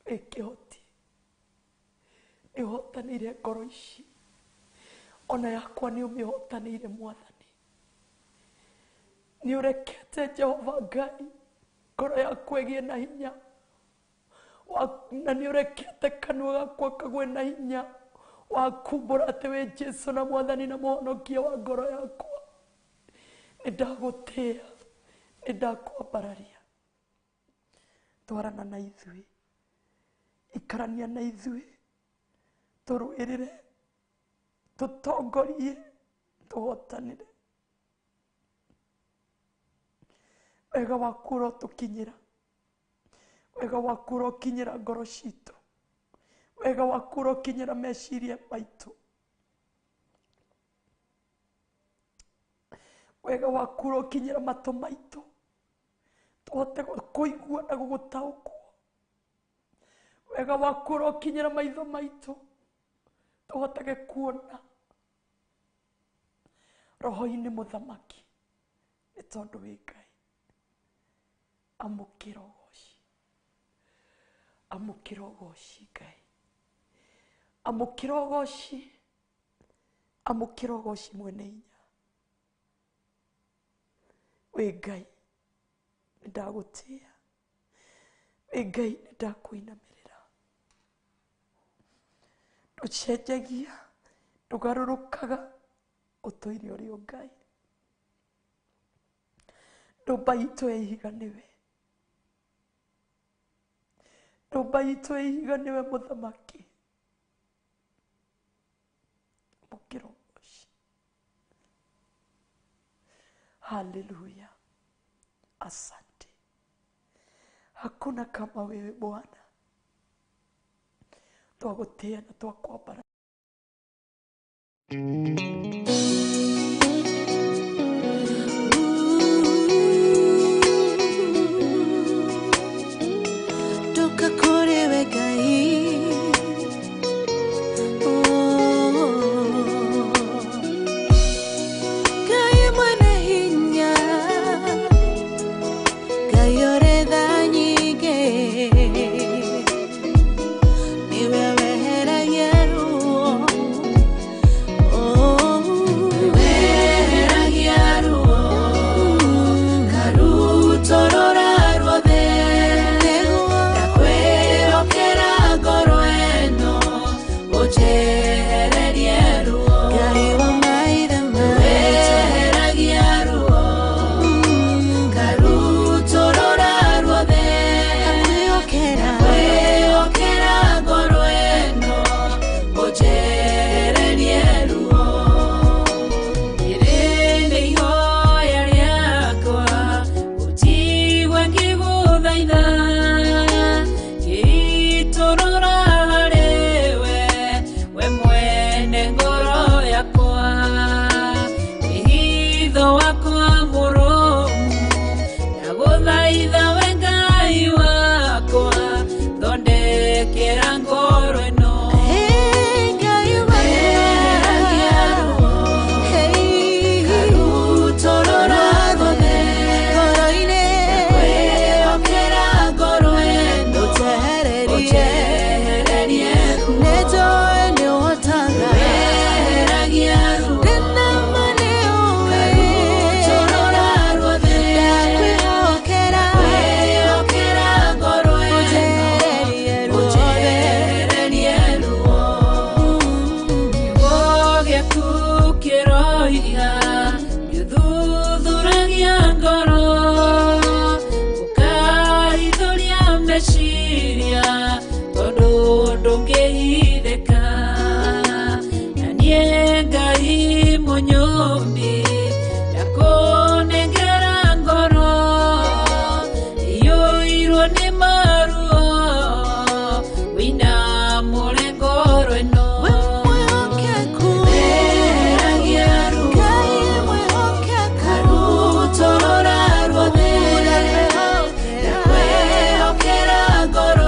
wĩ kĩhoti, nĩ ũhotanĩire ngoro ici, ona yakwa nĩ ũmĩhotanĩire Mwathani. Nĩ ũrekete Jehova Ngai ngoro yakwa ĩgĩe na hinya, na nĩ ũrekete kanua gakwa kagwe na hinya wa kumbũra atĩ wĩ Jesu na Mwathani na mũhonokia wa ngoro yakwa. Nĩ ndagũtĩĩa, nĩ ndakwambararia. Twarana na ithuĩ, ikarania na ithuĩ, tũrũĩrĩre, tũtongorie, tũhotanĩre. Wega waku ũrotũkinyĩra, wega waku ũrokinyĩra ngoro citũ, wega waku ũrokinyĩra meciria maitũ, wega waku ũrokinyĩra matũ maitũ, tũhote kũigua na gũgũtaũkwo. Wega waku ũrokinyĩra maitho maitũ, tũhotage kuona roho-inĩ mũthamaki, nĩ tondũ wĩ Ngai. Amũkĩra ũgoci, amũkĩra ũgoci Ngai, amũkĩra ũgoci, amũkĩra ũgoci mwene hinya. Wĩ Ngai, nĩ ndagũtĩĩa. Wĩ Ngai, nĩ ndakũinamĩrĩra. Ndũcenjagia, ndũgarũrũkaga, ũtũire ũrĩ o Ngai. Ndũmba itũ ya ihiga nĩwe, ndũmba itũ ya ihiga nĩwe mũthamaki. Amũkĩra ũgoci. Haleluya, asante. Hakuna kama wewe Bwana. Twagũtĩĩa na twakwambara. Toka kũrĩ we Ngai. Oh. Ngai mwene hinya, Ngai ũrĩ tha nyingĩ, nĩwe weheragia ruo. Oh. Meciria tondũ ndũngĩhithĩka na niĩ Ngai mũnyũmbi ndakũnengera ngoro iyũirwo nĩ maruo wĩna mũre ngoro ĩno Theragia ruo karutũrũra ruothe ndakwĩhokera ngoro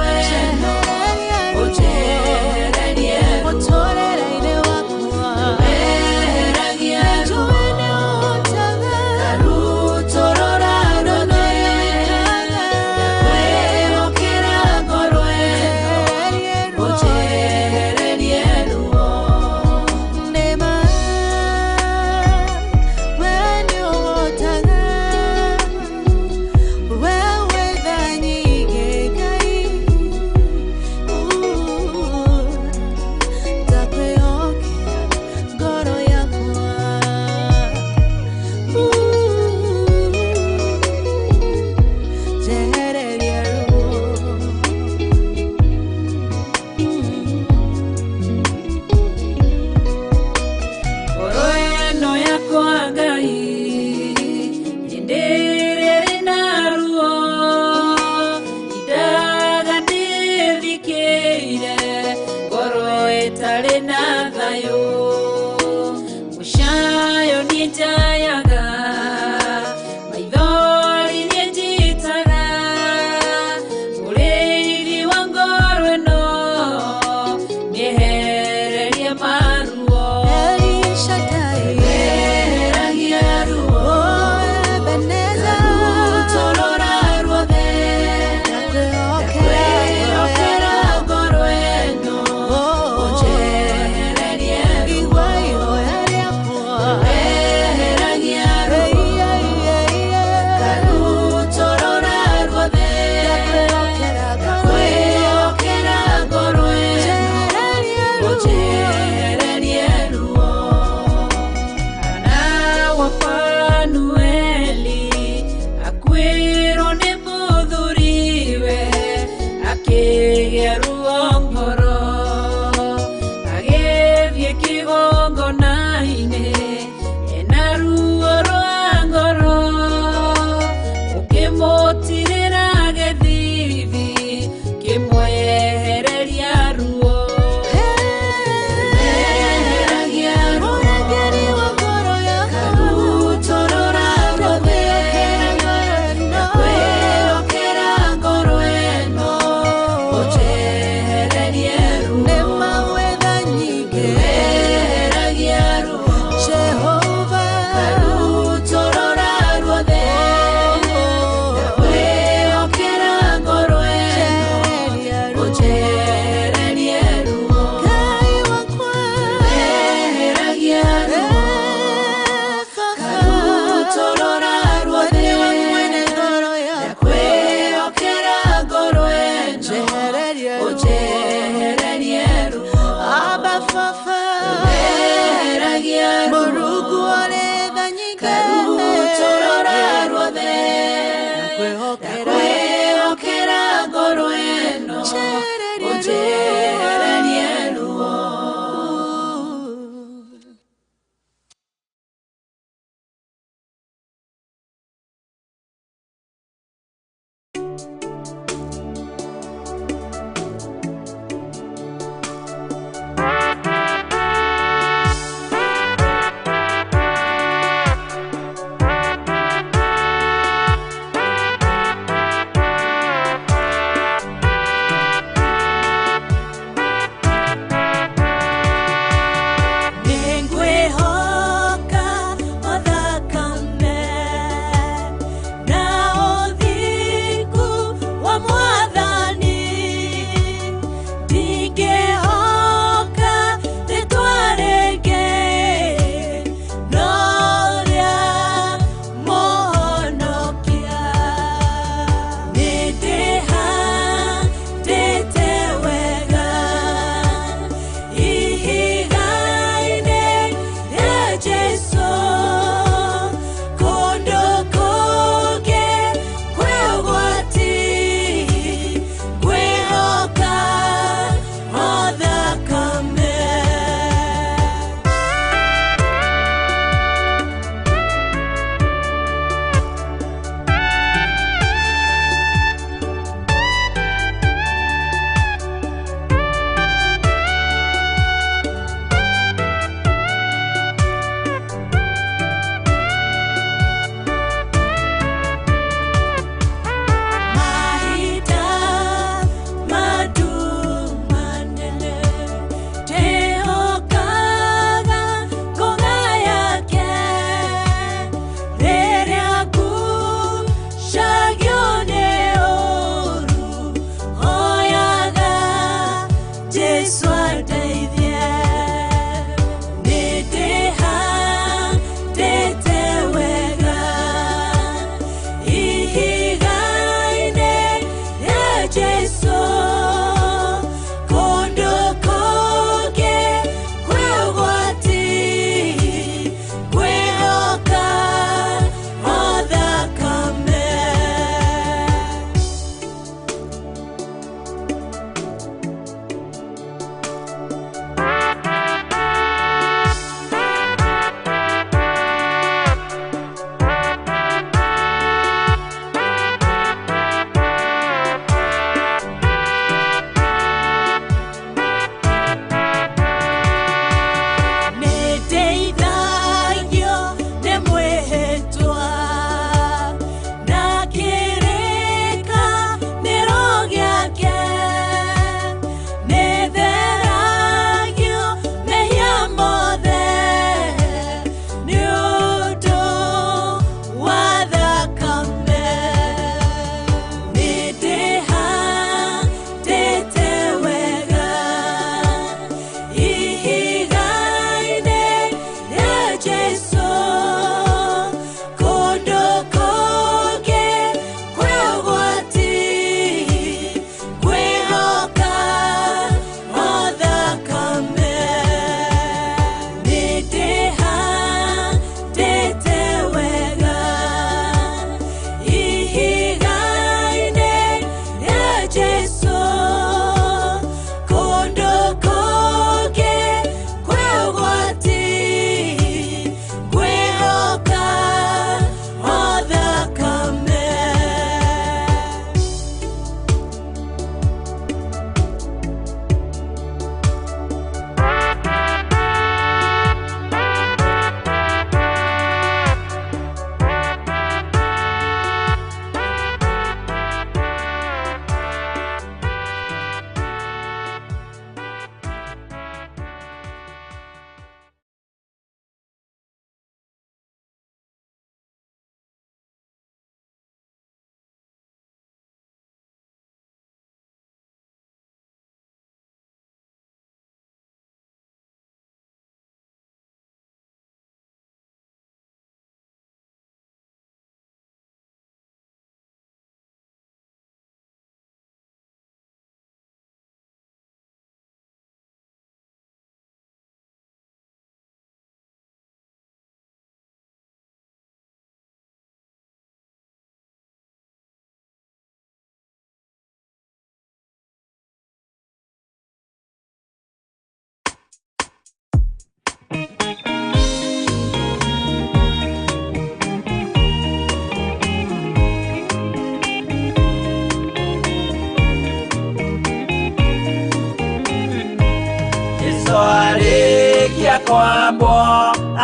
Kwambwo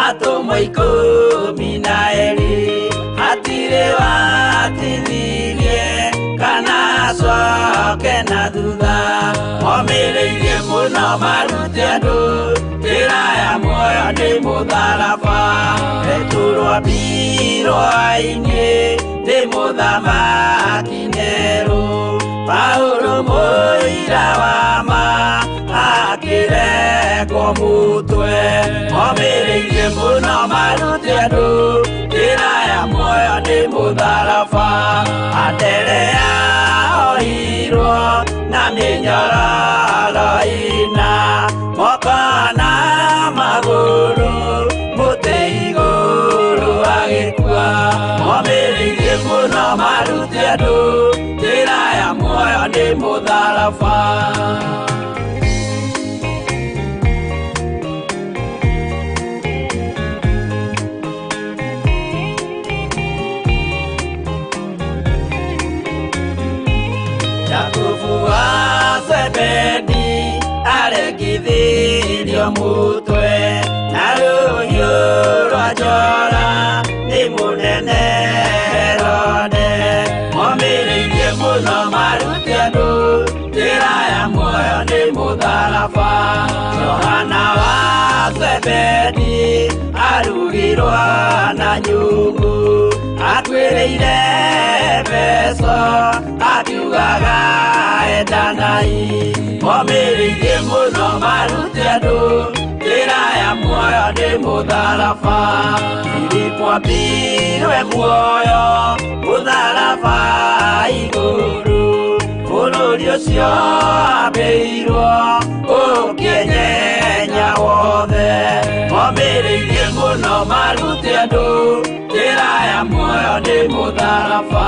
atũmwo 12 hatirĩ watithirie kana acoke na thutha momĩrĩirie mũno marute andũ njĩra ya muoyo nĩ mũtharaba Petero ambirwo ainĩ nĩ mũthamaki Nero Paulo mũira wa ma akĩrekwo mũtwe momĩrĩirie mũno marute andũ njĩra ya muoyo nĩ mũtharaba Anderea ohirwo na mĩnyororo ĩna moko na magũrũ mũtĩ igũrũ agĩkua momĩrĩirie mũno marute andũ njĩra ya muoyo nĩ mũtharaba Jakubu wa Zebedi aregithirio mũtwe na rũhiũ rwa njora nĩ mũnene Herode momĩrĩirie mũno marute andũ njĩra ya muoyo nĩ mũtharaba Johana wa Zebedi arugirwo na nyũngũ atuĩrĩire Efeso akiugaga endanai momĩrĩirie mũno marute andũ njĩra ya muoyo nĩ mũtharaba Filipo ambirwe muoyo mũtharaba igũrũ bũrũri ũcio ambĩirwo ũkĩnyenya wothe momĩrĩirie mũno marute andũ njĩra ya muoyo nĩ mũtharaba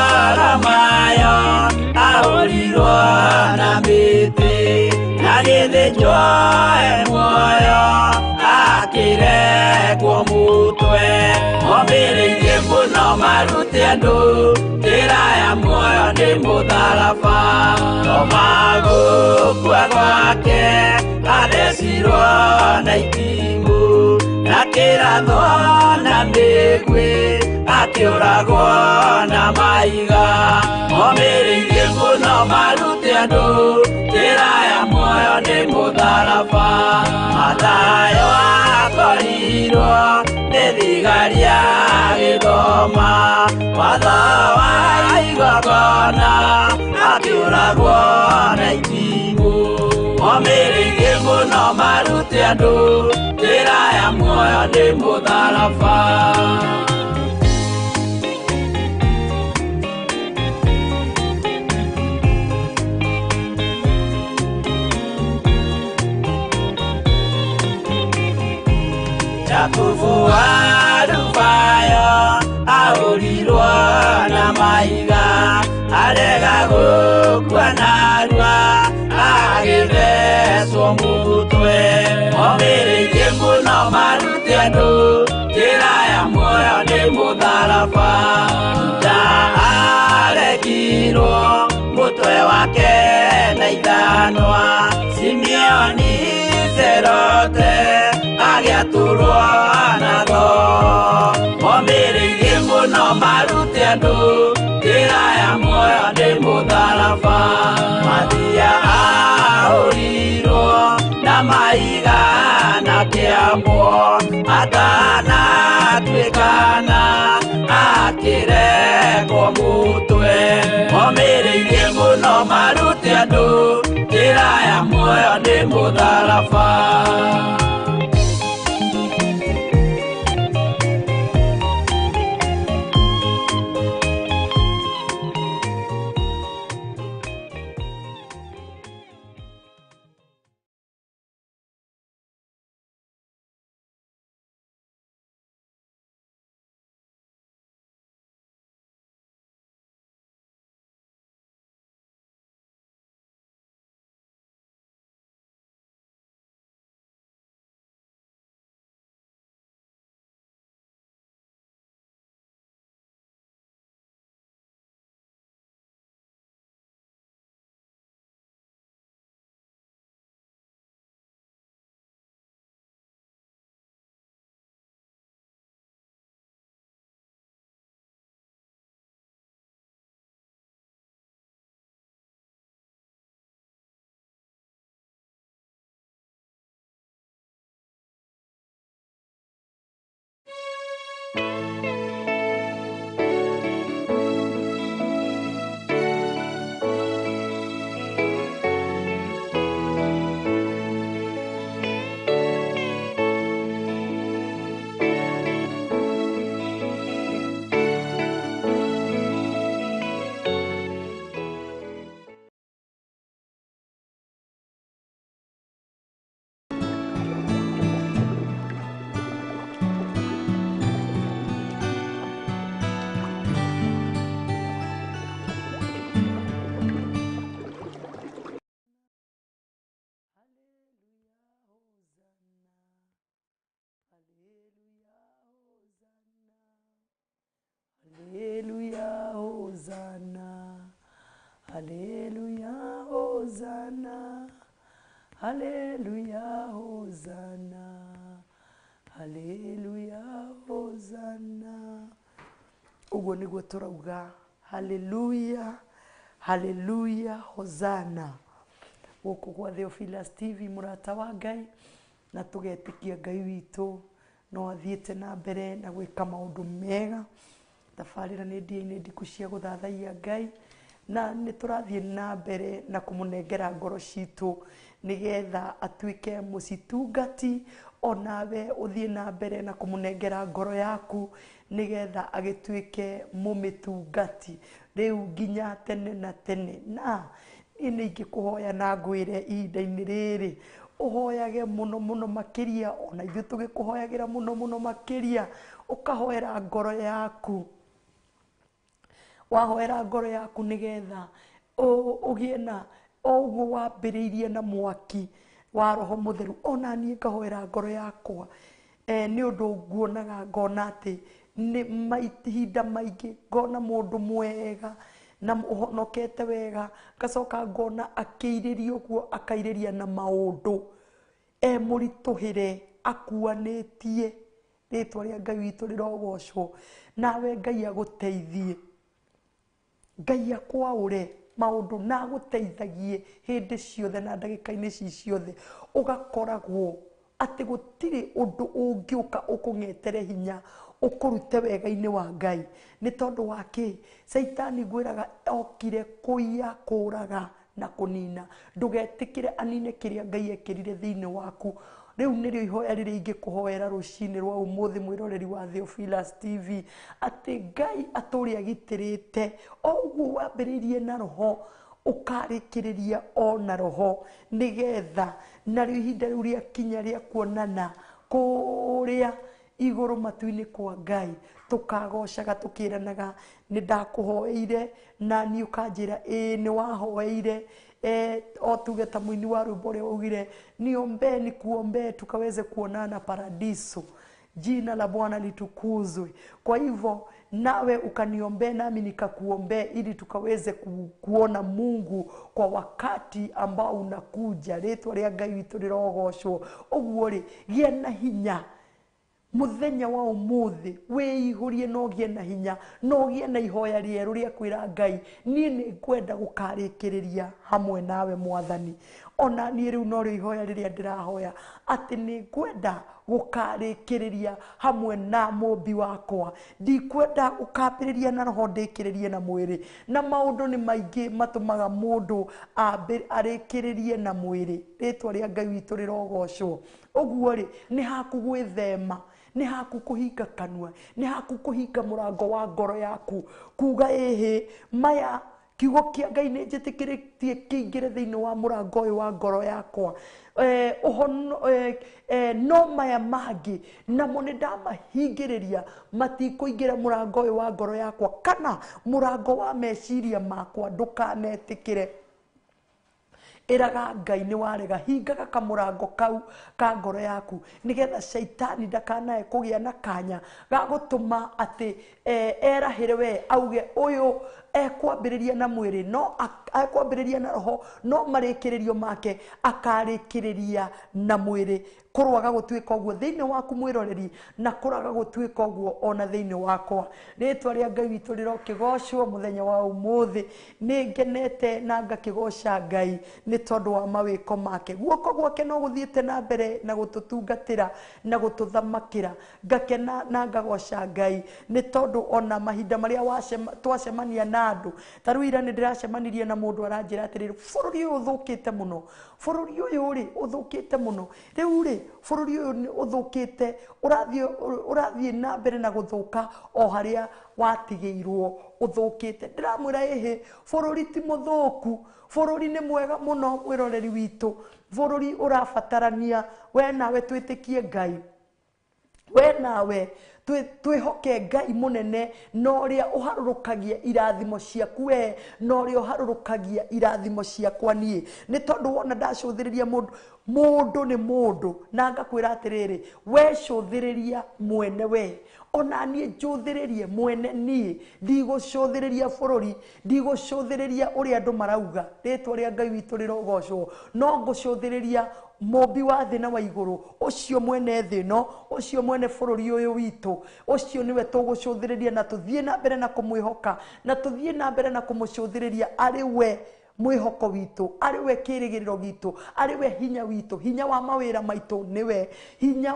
Maritharamayo ahũrirwo na mĩtĩ na gĩthĩnjwo e muoyo akĩrekwo mũtwe momĩrĩirie mũno marute andũ njĩra ya muoyo nĩ mũtharaba Toma gũkua gwake athecirwo na itimũ na kĩrathwo na mĩguĩ akĩũragwo na mahiga momĩrĩirie mũno marute andũ njĩra ya muoyo nĩ mũtharaba Mathayo akorirwo nĩ thigari agĩthoma watho wa igongona akĩũragwo na itimũ momĩrĩirie mũno marute andũ njĩra ya muoyo nĩ mũtharaba Jakubu wa Alufayo ahũrirwo na mahiga arega gũkua narua agĩthecwo mũtwe momĩrĩirie mũno marute andũ njĩra ya muoyo nĩ mũtharaba Juda aregirwo mũtwe wake na ithanwa Simeoni Zerote agĩatũrwo na thoo momĩrĩirie mũno marute andũ njĩra ya muoyo nĩ mũtharaba Mathia ahũrirwo na mahiga na kĩambwo atanatuĩkana akĩrekwo mũtwe momĩrĩirie mũno marute andũ njĩra ya muoyo nĩ mũtharaba Haleluya hosana, haleluya hosana, haleluya hosana. Ũguo nĩguo tũrauga haleluya, haleluya hosana gũkũ gwa Theophilus TV, mũrata wa Ngai, na tũgetĩkia Ngai witũ no athiĩte na mbere na gwĩka maũndũ mega. Tabarĩra nĩ ndia-inĩ ndiku cia gũthathaiya Ngai, na nĩ tũrathiĩ na mbere na kũmũnengera ngoro citũ nĩgetha atuĩke mũcitungati. Onawe ũthiĩ na mbere na kũmũnengera ngoro yaku nĩgetha agĩtuĩke mũmĩtungati rĩu nginya tene na tene. Na niĩ nĩ ingĩkũhoya na ngwĩre ihinda-inĩ rĩrĩ ũhoyage mũno mũno makĩria, ona ithuĩ tũgĩkũhoyagĩra mũno mũno makĩria, ũkahoera ngoro yaku. Wahoera ngoro yaku nĩgetha ũgĩe na o ũguo wambĩrĩirie na mwaki wa Roho Mũtheru, ona niĩ ngahoera ngoro yakwa. Nĩ ũndũ nguonaga ngona atĩ nĩ mahinda maingĩ ngona mũndũ mwega na ũhonokete wega, ngacoka ngona akĩirĩria ũguo, akairĩria na maũndũ e mũritũhĩre akuanĩtie. Rĩtwa rĩa Ngai witũ rĩrogocwo. Nawe Ngai agũteithie, Ngai akwaũre maũndũ na agũteithagie hĩndĩ ciothe na ndagĩka-inĩ ici ciothe, ũgakoragwo atĩ gũtirĩ ũndũ ũngĩũka ũkũng'etere hinya ũkũrute wega-inĩ wa Ngai. Nĩ tondũ wa kĩ? Caitani ngwĩraga okire kũiya, kũraga na kũnina. Ndũgetĩkĩre anine kĩrĩa Ngai ekĩrire thĩinĩ waku. Rĩu nĩrĩo ihoya rĩrĩa ingĩkũhoera rũcinĩ rwa ũmũthĩ, mwĩroreri wa Theophilus TV, atĩ Ngai atũre agitĩrĩte o ũguo wambĩrĩirie na roho, ũkarĩkĩrĩria o na roho, nĩgetha narĩo ihinda rĩu rĩakinya rĩa kuonana kũrĩa igũrũ matu-inĩ kwa Ngai, tũkagocaga tũkĩranaga nĩ ndakũhoeire na niĩ ũkanjĩra ĩĩ nĩ wahoeire. O tuge ta mũini wa rwĩmbo ũrĩa waugire, niombee nikuombee tukaweze kuonana paradiso, jina la Bwana litukuzwe. Kwa hivyo nawe ukaniombee nami nikakuombee ili tukaweze kuona Mungu kwa wakati ambao unakuja. Rĩtwa rĩa Ngai witũ rĩrogocwo. Ũguo rĩ, gĩa na hinya muthenya wa ũmũthĩ, wĩihũrie na ũgĩe na hinya, na ũgĩe na ihoya rĩerũ rĩa kwĩra Ngai, niĩ nĩ ngwenda gũkarĩkĩrĩria hamwe nawe Mwathani. Ona niĩ rĩu norĩo ihoya rĩrĩa ndĩrahoya, atĩ nĩ ngwenda gũkarĩkĩrĩria hamwe na mũmbi wakwa. Ndikwenda gũkambĩrĩria na roho ndĩkĩrĩrie na mwĩrĩ. Na maũndũ nĩ maingĩ matũmaga mũndũ arĩkĩrĩrie na mwĩrĩ. Rĩtwa rĩa Ngai witũ rĩrogocwo. Ũguo rĩ, nĩ haku gwĩthema, nĩ haku kũhinga kanua, nĩ haku kũhinga mũrango wa ngoro yaku, kuga ĩhĩ maya kiugo kĩa Ngai nĩ njĩtĩkĩrĩtie kĩingĩre thĩinĩ wa mũrango ũyũ wa ngoro yakwa. No maya mangĩ namo nĩ ndamahingĩrĩria, matikũingĩra mũrango ũyũ wa ngoro yakwa kana mũrango wa meciria makwa. Ndũkanetĩkĩre. Ĩraga Ngai nĩ warega, hingaga kamũrango kau ka ngoro yaku nĩgetha caitani ndakanae kũgĩa na kanya ga gũtũma atĩ erahĩre we auge ũyũ ekwambĩrĩria na mwĩrĩ, no ekwambĩrĩria na roho, no marĩkĩrĩrio make akarĩkĩrĩria na mwĩrĩ. Kũrwaga gũtuĩka ũguo thĩinĩ waku mwĩroreri, na kũraga gũtuĩka ũguo ona thĩinĩ wakwa. Rĩtwa rĩa Ngai witũ rĩrokĩgocwo mũthenya wa ũmũthĩ. Nĩ ngenete na ngakĩgoca Ngai nĩ tondũ wa mawĩko make. Guoko gwake no gũthiĩte na mbere na gũtũtungatĩra na gũtũthamakĩra. Ngakena na ngagoca Ngai nĩ tondũ ona mahinda marĩa twacemania na andũ, ta rĩu ira nĩ ndĩracemanirie na mũndũ aranjĩra atĩrĩrĩ, bũrũri ũyũ ũthũkĩte mũno, bũrũri ũyũ rĩ ũthũkĩte mũno, rĩu rĩ bũrũri ũyũ nĩ ũthũkĩte, ũrathiĩ na mbere na gũthũka o harĩa watigĩirwo ũthũkĩte. Ndĩramwĩra ĩhĩ, bũrũri ti mũthũku, bũrũri nĩ mwega mũno mwĩroreri witũ, bũrũri ũrabatarania we nawe twĩtĩkie Ngai, we nawe Twĩhoke Ngai mũnene na ũrĩa ũharũrũkagia irathimo ciaku we, na ũrĩa ũharũrũkagia irathimo ciakwa niĩ. Nĩ tondũ wona ndacũthĩrĩria mũndũ, mũndũ nĩ mũndũ, na ngakwĩra atĩrĩrĩ, we cũthĩrĩria mwene we, ona niĩ njũthĩrĩrie mwene niĩ, ndigũcũthĩrĩria bũrũri, ndigũcũthĩrĩria ũrĩa andũ marauga, rĩtwa rĩa Ngai witũ rĩrogocwo, no ngũcũthĩrĩria mũmbi wa thĩ na wa igũrũ, ũcio mwene thĩ ĩno, ũcio mwene bũrũri ũyũ witũ, ũcio nĩwe tũgũcũthĩrĩria na tũthiĩ na mbere na kũmwĩhoka, na tũthiĩ na mbere na kũmũcũthĩrĩria arĩ we mwĩhoko witũ, arĩ we kĩrĩgĩrĩro gitũ, arĩ we hinya witũ, hinya wa mawĩra maitũ nĩwe, hinya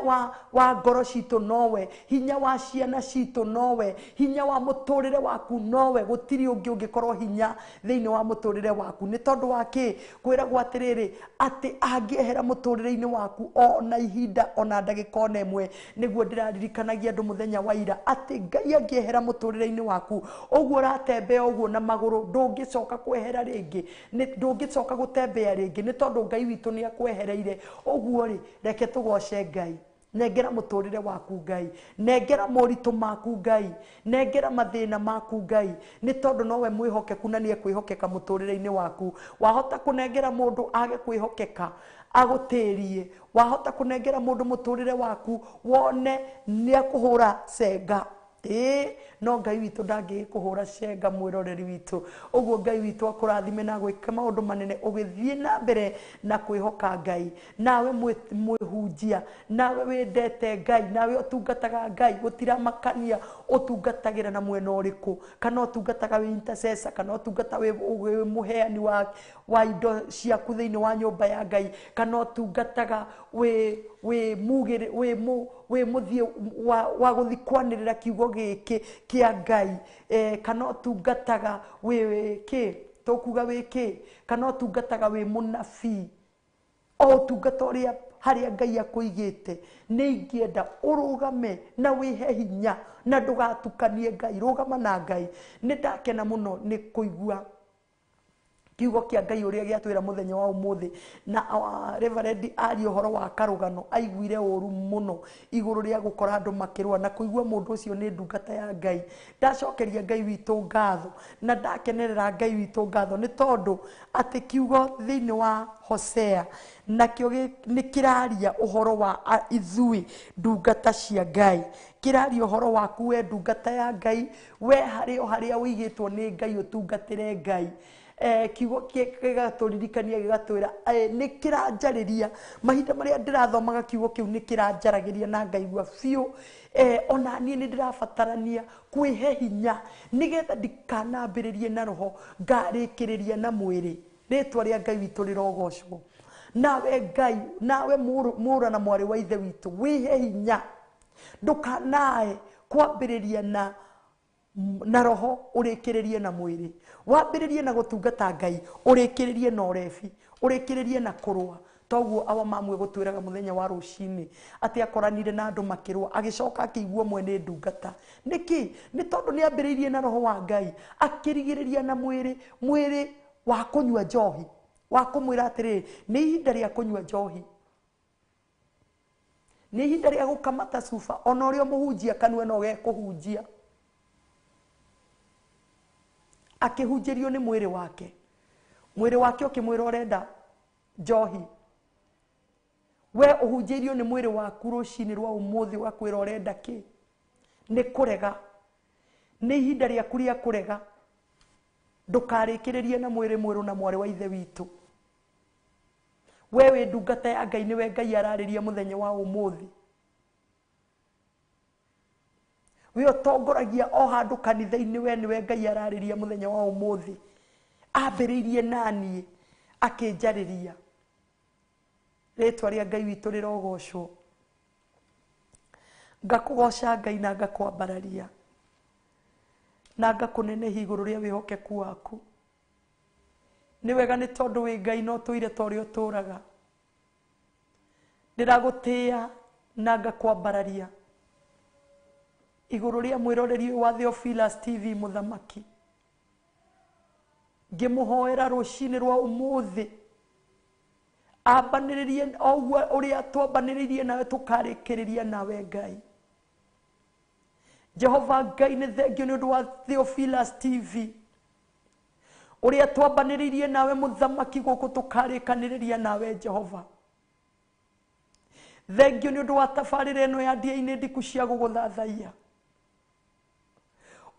wa ngoro citũ nowe, hinya wa ciana citũ nowe, hinya wa mũtũrĩre waku nowe, gũtirĩ ũngĩ ũngĩkorwo hinya thĩinĩ wa mũtũrĩre waku. Nĩ tondũ wa kĩ? Kwĩragwo atĩrĩrĩ, atĩ angĩehera mũtũrĩre-inĩ waku ona ihinda ona ndagĩka ona ĩmwe. Nĩguo ndĩraririkanagia andũ mũthenya wa ira atĩ Ngai angĩehera mũtũrĩre-inĩ waku, ũguo ũratembea ũguo na magũrũ, ndũngĩcoka kwehera rĩngĩ, ndũngĩcoka gũtembea rĩngĩ, nĩ tondũ Ngai witũ nĩ akwehereire. Ũguo rĩ, reke tũgoce Ngai. Nengera mũtũrĩre waku Ngai, nengera moritũ maku Ngai, nengera mathĩna maku Ngai, nĩ tondũ nowe mwĩhokeku na nĩ ekwĩhokeka mũtũrĩre-inĩ waku. Wahota kũnengera mũndũ age kwĩhokeka agũtĩrie, wahota kũnengera mũndũ mũtũrĩre waku wone nĩ akũhũra cenga. Ĩĩ, no Ngai witũ ndangĩgĩkũhũra cenga, mwĩroreri witũ. Ũguo Ngai witũ akũrathime na agwĩke maũndũ manene ũgĩthiĩ na mbere na kwĩhoka Ngai. Nawe mwĩhunjia, nawe wendete Ngai, nawe ũtungataga Ngai, gũtiramakania ũtungatagĩra na mwena ũrĩkũ, kana ũtungataga wĩ intercessor, kana ũtungata wĩ mũheani wa indo ciaku thĩinĩ wa nyũmba ya Ngai, kana ũtungataga wĩ mugĩrĩ, wĩ mũthiĩ wa gũthiĩ kwanĩrĩra kiugo gĩkĩ kĩa Ngai, kana ũtungataga wĩ kĩ, tũkuga wĩ kĩ, kana ũtungataga wĩ mũnabii, o ũtungata ũrĩa harĩa Ngai akũigĩte. Nĩ ingĩenda ũrũgame na wĩhe hinya na ndũgatukanie Ngai, rũgama na Ngai. Nĩ ndakena mũno nĩ kũigua kiugo kĩa Ngai ũrĩa gĩatwĩra mũthenya wa ũmũthĩ. Na Reverend aria ũhoro wa karũgano, aiguire ũru mũno igũrũ rĩa gũkora andũ makĩrũa na kũigua mũndũ ũcio nĩ ndungata ya Ngai. Ndacokeria Ngai witũ ngatho na ndakenerera Ngai witũ ngatho, nĩ tondũ atĩ kiugo thĩinĩ wa Hosea nakĩo nĩ kĩraria ũhoro wa ithuĩ ndungata cia Ngai, kĩraria ũhoro waku we ndungata ya Ngai, we harĩ o harĩa ũigĩtwo nĩ Ngai ũtungatĩre Ngai. Kiugo gĩgatũririkania gĩgatwĩra, nĩ kĩranjarĩria mahinda marĩa ndĩrathomaga kiugo kĩu, nĩ kĩranjaragĩria na ngaigua biũ, ona niĩ nĩ ndĩrabatarania kwĩhe hinya nĩgetha ndikanambĩrĩrie na roho ngarĩkĩrĩria na mwĩrĩ. Rĩtwa rĩa Ngai witũ rĩrogocwo. Nawe Ngai, nawe mũra na mwarĩ wa ithe witũ, wĩhe hinya, ndũkanae kwambĩrĩria na roho ũrĩkĩrĩrie na mwĩrĩ, wambĩrĩrie na gũtungata Ngai, ũrĩkĩrĩrie na ũrebi, ũrĩkĩrĩrie na kũrũa. Toguo awa mamwe gũtwĩraga mũthenya wa rũcinĩ atĩ akoranire na andũ makĩrũa, agĩcoka akĩigua mwene ndungata. Nĩkĩ? Nĩ tondũ nĩ ambĩrĩirie na roho wa Ngai, akĩrigĩrĩria na mwĩrĩ, mwĩrĩ wa kũnyua njohi, wa kũmwĩra atĩrĩrĩ, nĩ ihinda rĩa kũnyua njohi, nĩ ihinda rĩa gũkamata cuba, ona ũrĩa mũhunjia kanua no gekũhunjia. Akĩhunjĩrio nĩ mwĩrĩ wake, mwĩrĩ wake ũkĩmwĩra ũrenda njohi. We ũhunjĩirio nĩ mwĩrĩ waku rũcinĩ rwa ũmũthĩ ũgakwĩra ũrenda kĩ? Nĩ kũrega, nĩ ihinda rĩaku rĩa kũrega. Ndũkarĩkĩrĩrie na mwĩrĩ mwerũ na mwarĩ wa ithe witũ. We wĩ ndungata ya Ngai, nĩwe Ngai ararĩria mũthenya wa ũmũthĩ. We ũtongoragia o handũ kanitha-inĩ, we nĩwe Ngai ararĩria mũthenya wa ũmũthĩ. Ambĩrĩirie naniĩ akĩnjarĩria. Rĩtwa rĩa Ngai witũ rĩrogocwo. Ngakũgoca Ngai na ngakwambararia na ngakũnenehia igũrũ rĩa wĩhokeku waku. Nĩ wega nĩ tondũ wĩ Ngai no ũtũire ta ũrĩa ũtũraga. Ndĩragũtĩĩa na ngakwambararia igũrũ rĩa mwĩroreri ũyũ wa Theophilus TV mũthamaki. Ngĩmũhoera rũcinĩ rwa ũmũthĩ ambanĩrĩrie o ũguo ũrĩa twambanĩrĩirie nawe tũkarĩkĩrĩria nawe Ngai. Jehova Ngai nĩ thengio nĩ ũndũ wa Theophilus TV ũrĩa twambanĩrĩirie nawe mũthamaki gũkũ tũkarĩkanĩrĩria nawe Jehova. Thengio nĩ ũndũ wa tabarĩra ĩno ya ndia-inĩ ndiku cia gũgũthathaiya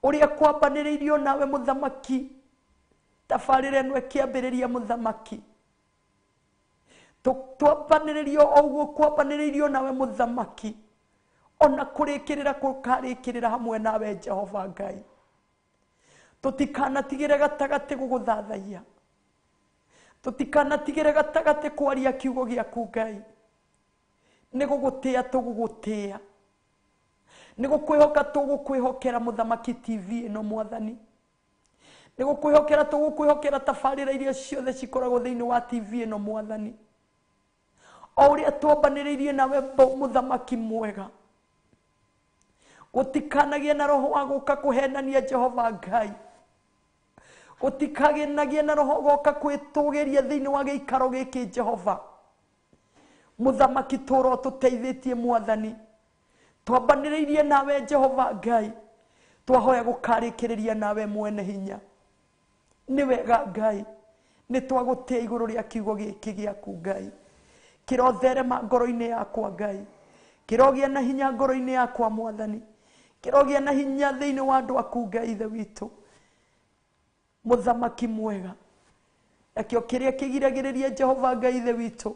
ũrĩa kwambanĩrĩirio nawe mũthamaki tabarĩra ĩno ĩkĩambĩrĩria mũthamaki twambanĩrĩrio o ũguo kwambanĩrĩirio nawe mũthamaki ona kũrĩkĩrĩra kũkarĩkĩrĩra hamwe nawe Jehova Ngai. Tũtikanatigĩre gatagatĩ gũgũthathaiya, tũtikanatigĩre gatagatĩ kwaria kiugo gĩaku Ngai. Nĩ gũgũtĩa tũgũgũtĩa, nĩ gũkwĩhoka tũgũkwĩhokera mũthamaki TV ĩno mwathani, nĩ gũkwĩhokera tũgũkwĩhokera tabarĩra iria ciothe cikoragwo thĩinĩ wa TV ĩno mwathani. O ũrĩa twambanĩrĩirie nawe mũthamaki mwega, gũtikanagie na roho wa gũka kũhenania Jehova Ngai, gũtikanagie na roho goka kwĩtũgĩria thĩinĩ wa gĩikaro gĩkĩ Jehova mũthamaki. Tũro tũteithĩtie mwathani, twambanĩrĩirie nawe Jehova Ngai, twahoya gũkarĩkĩrĩria nawe mwene hinya. Nĩ wega Ngai, nĩ twagũtĩa igũrũ rĩa kiugo gĩkĩ gĩaku Ngai, kĩrotherema ngoro-inĩ yakwa Ngai, kĩrogĩa na hinya ngoro-inĩ yakwa mwathani, kĩrogĩa na hinya thĩinĩ wa andũ aku Ngai Ithe witũ mũthamaki mwega. Nakĩo kĩrĩa kĩgiragĩrĩria Jehova Ngai Ithe witũ,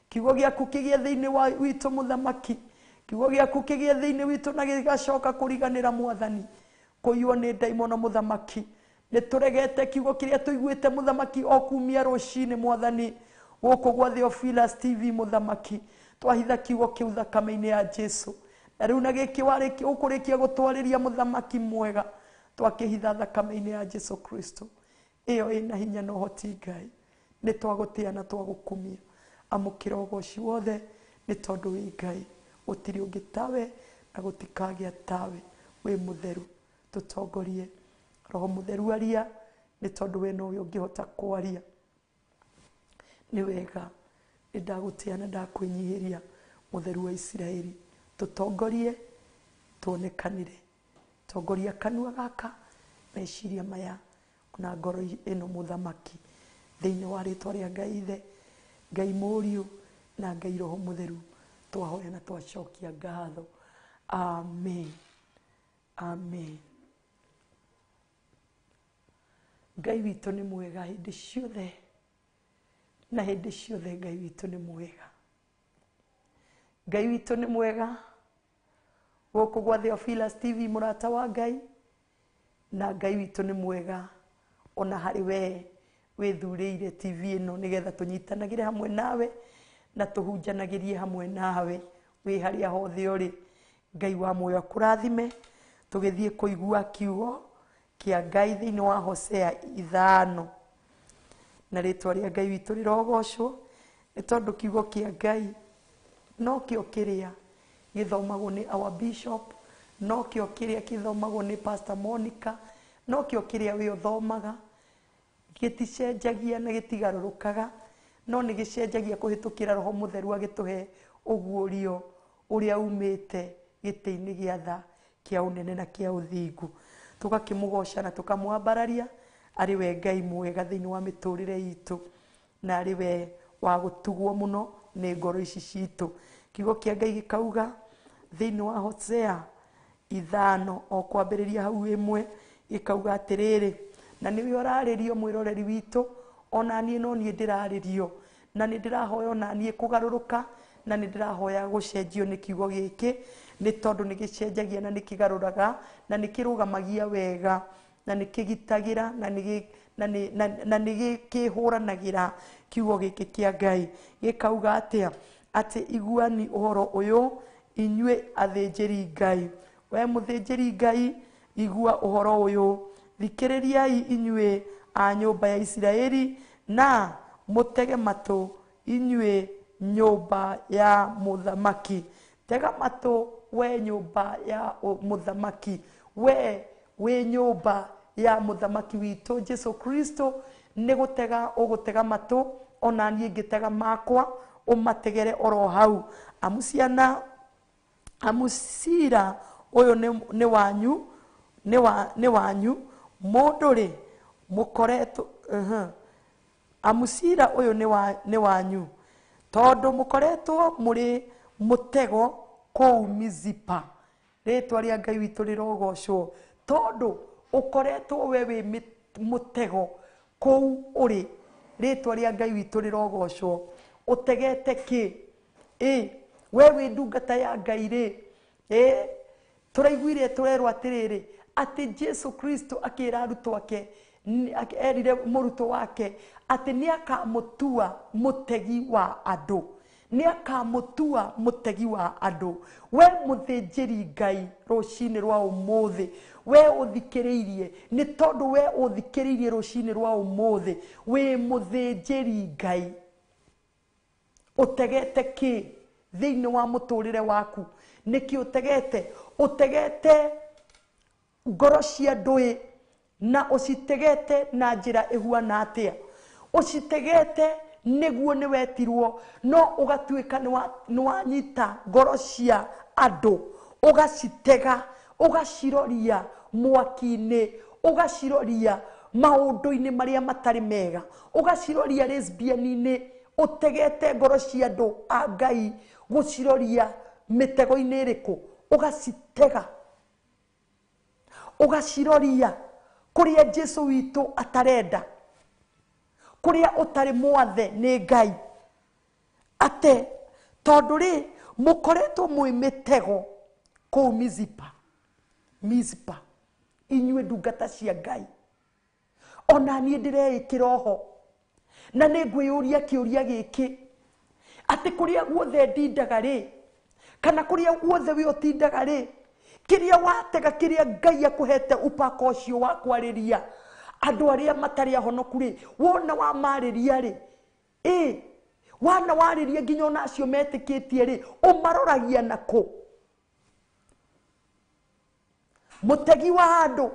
kiugo gĩaku kĩgĩe thĩinĩ wa witũ mũthamaki, kiugo gĩaku kĩgĩe thĩinĩ witũ na gĩgacoka kũriganĩra mwathani, kũiywo nĩ ndaimono mũthamaki. Nĩ tũregete kiugo kĩrĩa tũiguĩte mũthamaki o kumia rũcinĩ mwathani gũkũ gwa Theophilus TV mũthamaki, twahitha kiugo kĩu thakame-inĩ ya Jesu. Na rĩu na gĩkĩ warĩkia ũkũrĩkia gũtwarĩria mũthamaki mwega, twakĩhitha thakame-inĩ ya Jesu Kristo ĩyo ĩna hinya na ũhoti Ngai. Nĩ twagũtĩa na twagũkumia, amũkĩra ũgoci wothe nĩ tondũ wĩ Ngai, gũtirĩ ũngĩ tawe na gũtikagĩa tawe, wĩ mũtheru. Tũtongorie Roho Mũtheru aria, nĩ tondũ we nowe ũngĩhota kwaria. Nĩ wega, nĩ ndagũtĩa na ndakwĩnyihĩria mũtheru wa Isiraeli. Tũtongorie tuonekanire, tongoria kanua gaka meciria maya ona ngoro ĩno mũthamaki, thĩinĩ wa rĩtwa rĩa Ngai Ithe, Ngai Mũriũ na Ngai Roho Mũtheru, twahoya na twacokia ngatho. Amen, amen. Ngai witũ nĩ mwega hĩndĩ ciothe na hĩndĩ ciothe. Ngai witũ nĩ mwega, Ngai witũ nĩ mwega. Gũkũ gwa Theophilus TV mũrata wa Ngai, na Ngai witũ nĩ mwega ona harĩ we wĩthurĩire TV ĩno nĩgetha tũnyitanagĩre hamwe nawe na tũhunjanagĩrie hamwe nawe wĩ harĩa hothe ũrĩ. Ngai wa muoyo akũrathime. Tũgĩthiĩ kũigua kiugo kĩa Ngai thĩinĩ wa Hosea 5, na rĩtwa rĩa Ngai witũ rĩrogocwo, nĩ tondũ kiugo kĩa Ngai nokĩo kĩrĩa gĩthomagwo nĩ our bishop, nokĩo kĩrĩa gĩthomagwo nĩ Pastor Monica, nokĩo kĩrĩa we ũthomaga. Gĩticenjagia na gĩtigarũrũkaga, no nĩ gĩcenjagia kũhĩtũkĩra Roho Mũtheru agĩtũhe ũguũrio ũrĩa umĩte gĩtĩ-inĩ gĩa tha kĩa ũnene na kĩa ũthingu. Tũgakĩmũgoca na tũkamwambararia arĩ we Ngai mwega thĩinĩ wa mĩtũrĩre itũ, na arĩ we wa gũtugwo mũno nĩ ngoro ici citũ. Kiugo kĩa Ngai gĩkauga thĩinĩ wa Hosea 5 o kwambĩrĩria hau 1, gĩkauga atĩrĩrĩ, na nĩwe ũrarĩrio mwĩroreri witũ, ona niĩ no niĩ ndĩrarĩrio, na nĩ ndĩrahoya ona niĩ kũgarũrũka, na nĩ ndĩrahoya gũcenjio nĩ kiugo gĩkĩ, nĩ tondũ nĩ gĩcenjagia na nĩ kĩgarũraga na nĩ kĩrũgamagia wega na nĩ kĩgitagĩra na nĩ kĩhũranagĩra. Kiugo gĩkĩ kĩa Ngai gĩkauga atĩa? Atĩ iguani ũhoro ũyũ inyuĩ athĩnjĩri Ngai. We mũthĩnjĩri Ngai, igua ũhoro ũyũ, thikĩrĩriai inyuĩ a nyũmba ya Isiraeli, na mũtege matũ inyuĩ nyũmba ya mũthamaki. Tega matũ we nyũmba ya mũthamaki, we wĩ nyũmba ya mũthamaki witũ Jesu Kristo, nĩ gũtega ũgũtega matũ, ona niĩ ngĩtega makwa, ũmategere oro hau. Amu ciana, amu cira Ũyũ nĩ wanyu, nĩ wanyu mũndũ rĩ mũkoretwo amu cira ũyũ nĩ wanyu tondũ mũkoretwo mũrĩ mũtego kũu Mizipa. Rĩtwa rĩa Ngai witũ rĩrogocwo tondũ ũkoretwo we wĩ mũtego kũu ũrĩ. Rĩtwa rĩa Ngai witũ rĩrogocwo. Ũtegete kĩ? Ĩ we wĩ ndungata ya Ngai rĩ, ĩ tũraiguire tũrerwo atĩrĩrĩ atĩ Jesu Kristo akĩra arutwo ake, erire mũrutwo wake atĩ nĩakamũtua mũtegi wa andũ, nĩakamũtua mũtegi wa andũ. We mũthĩnjĩri Ngai rũcinĩ rwa ũmũthĩ, we ũthikĩrĩirie, nĩ tondũ we ũthikĩrĩirie rũcinĩ rwa ũmũthĩ wĩ mũthĩnjĩri Ngai. Ũtegete kĩ thĩinĩ wa mũtũrĩre waku? Nĩkĩ ũtegete? Ũtegete ngoro cia andũ na ũcitegete na njĩra ĩhuana atĩa? Ũcitegete nĩguo nĩ wetirwo, no ũgatuĩka nĩ wanyita ngoro cia andũ, ũgacitega, ũgaciroria mwaki-inĩ, ũgaciroria maũndũ-inĩ marĩa matarĩ mega, ũgaciroria lesbian-inĩ. Ũtegete ngoro cia andũ a Ngai gũciroria mĩtego-inĩ ĩrĩkũ? Ũgacitega, ũgaciroria kũrĩa Jesu witũ atarenda, kũrĩa ũtarĩ mwathe nĩ Ngai. Ate tondũ rĩ mũkoretwo mwĩ mĩtego kũu Mizipa, Mizipa, inyuĩ ndungata cia Ngai. Ona niĩ ndĩreĩkĩra oho na nĩ ngwĩyũria kĩũria gĩkĩ atĩ kũrĩa guothe ndindaga rĩ, kana kũrĩa guothe we ũtindaga rĩ, kĩrĩa watega, kĩrĩa Ngai akũhete upako ũcio wa kwarĩria andũ arĩa matarĩ ahonoku rĩ, wona wamarĩria rĩ, ĩ wana warĩria nginya ona acio metĩkĩtie rĩ, ũmaroragia nakũ? Mũtegi wa andũ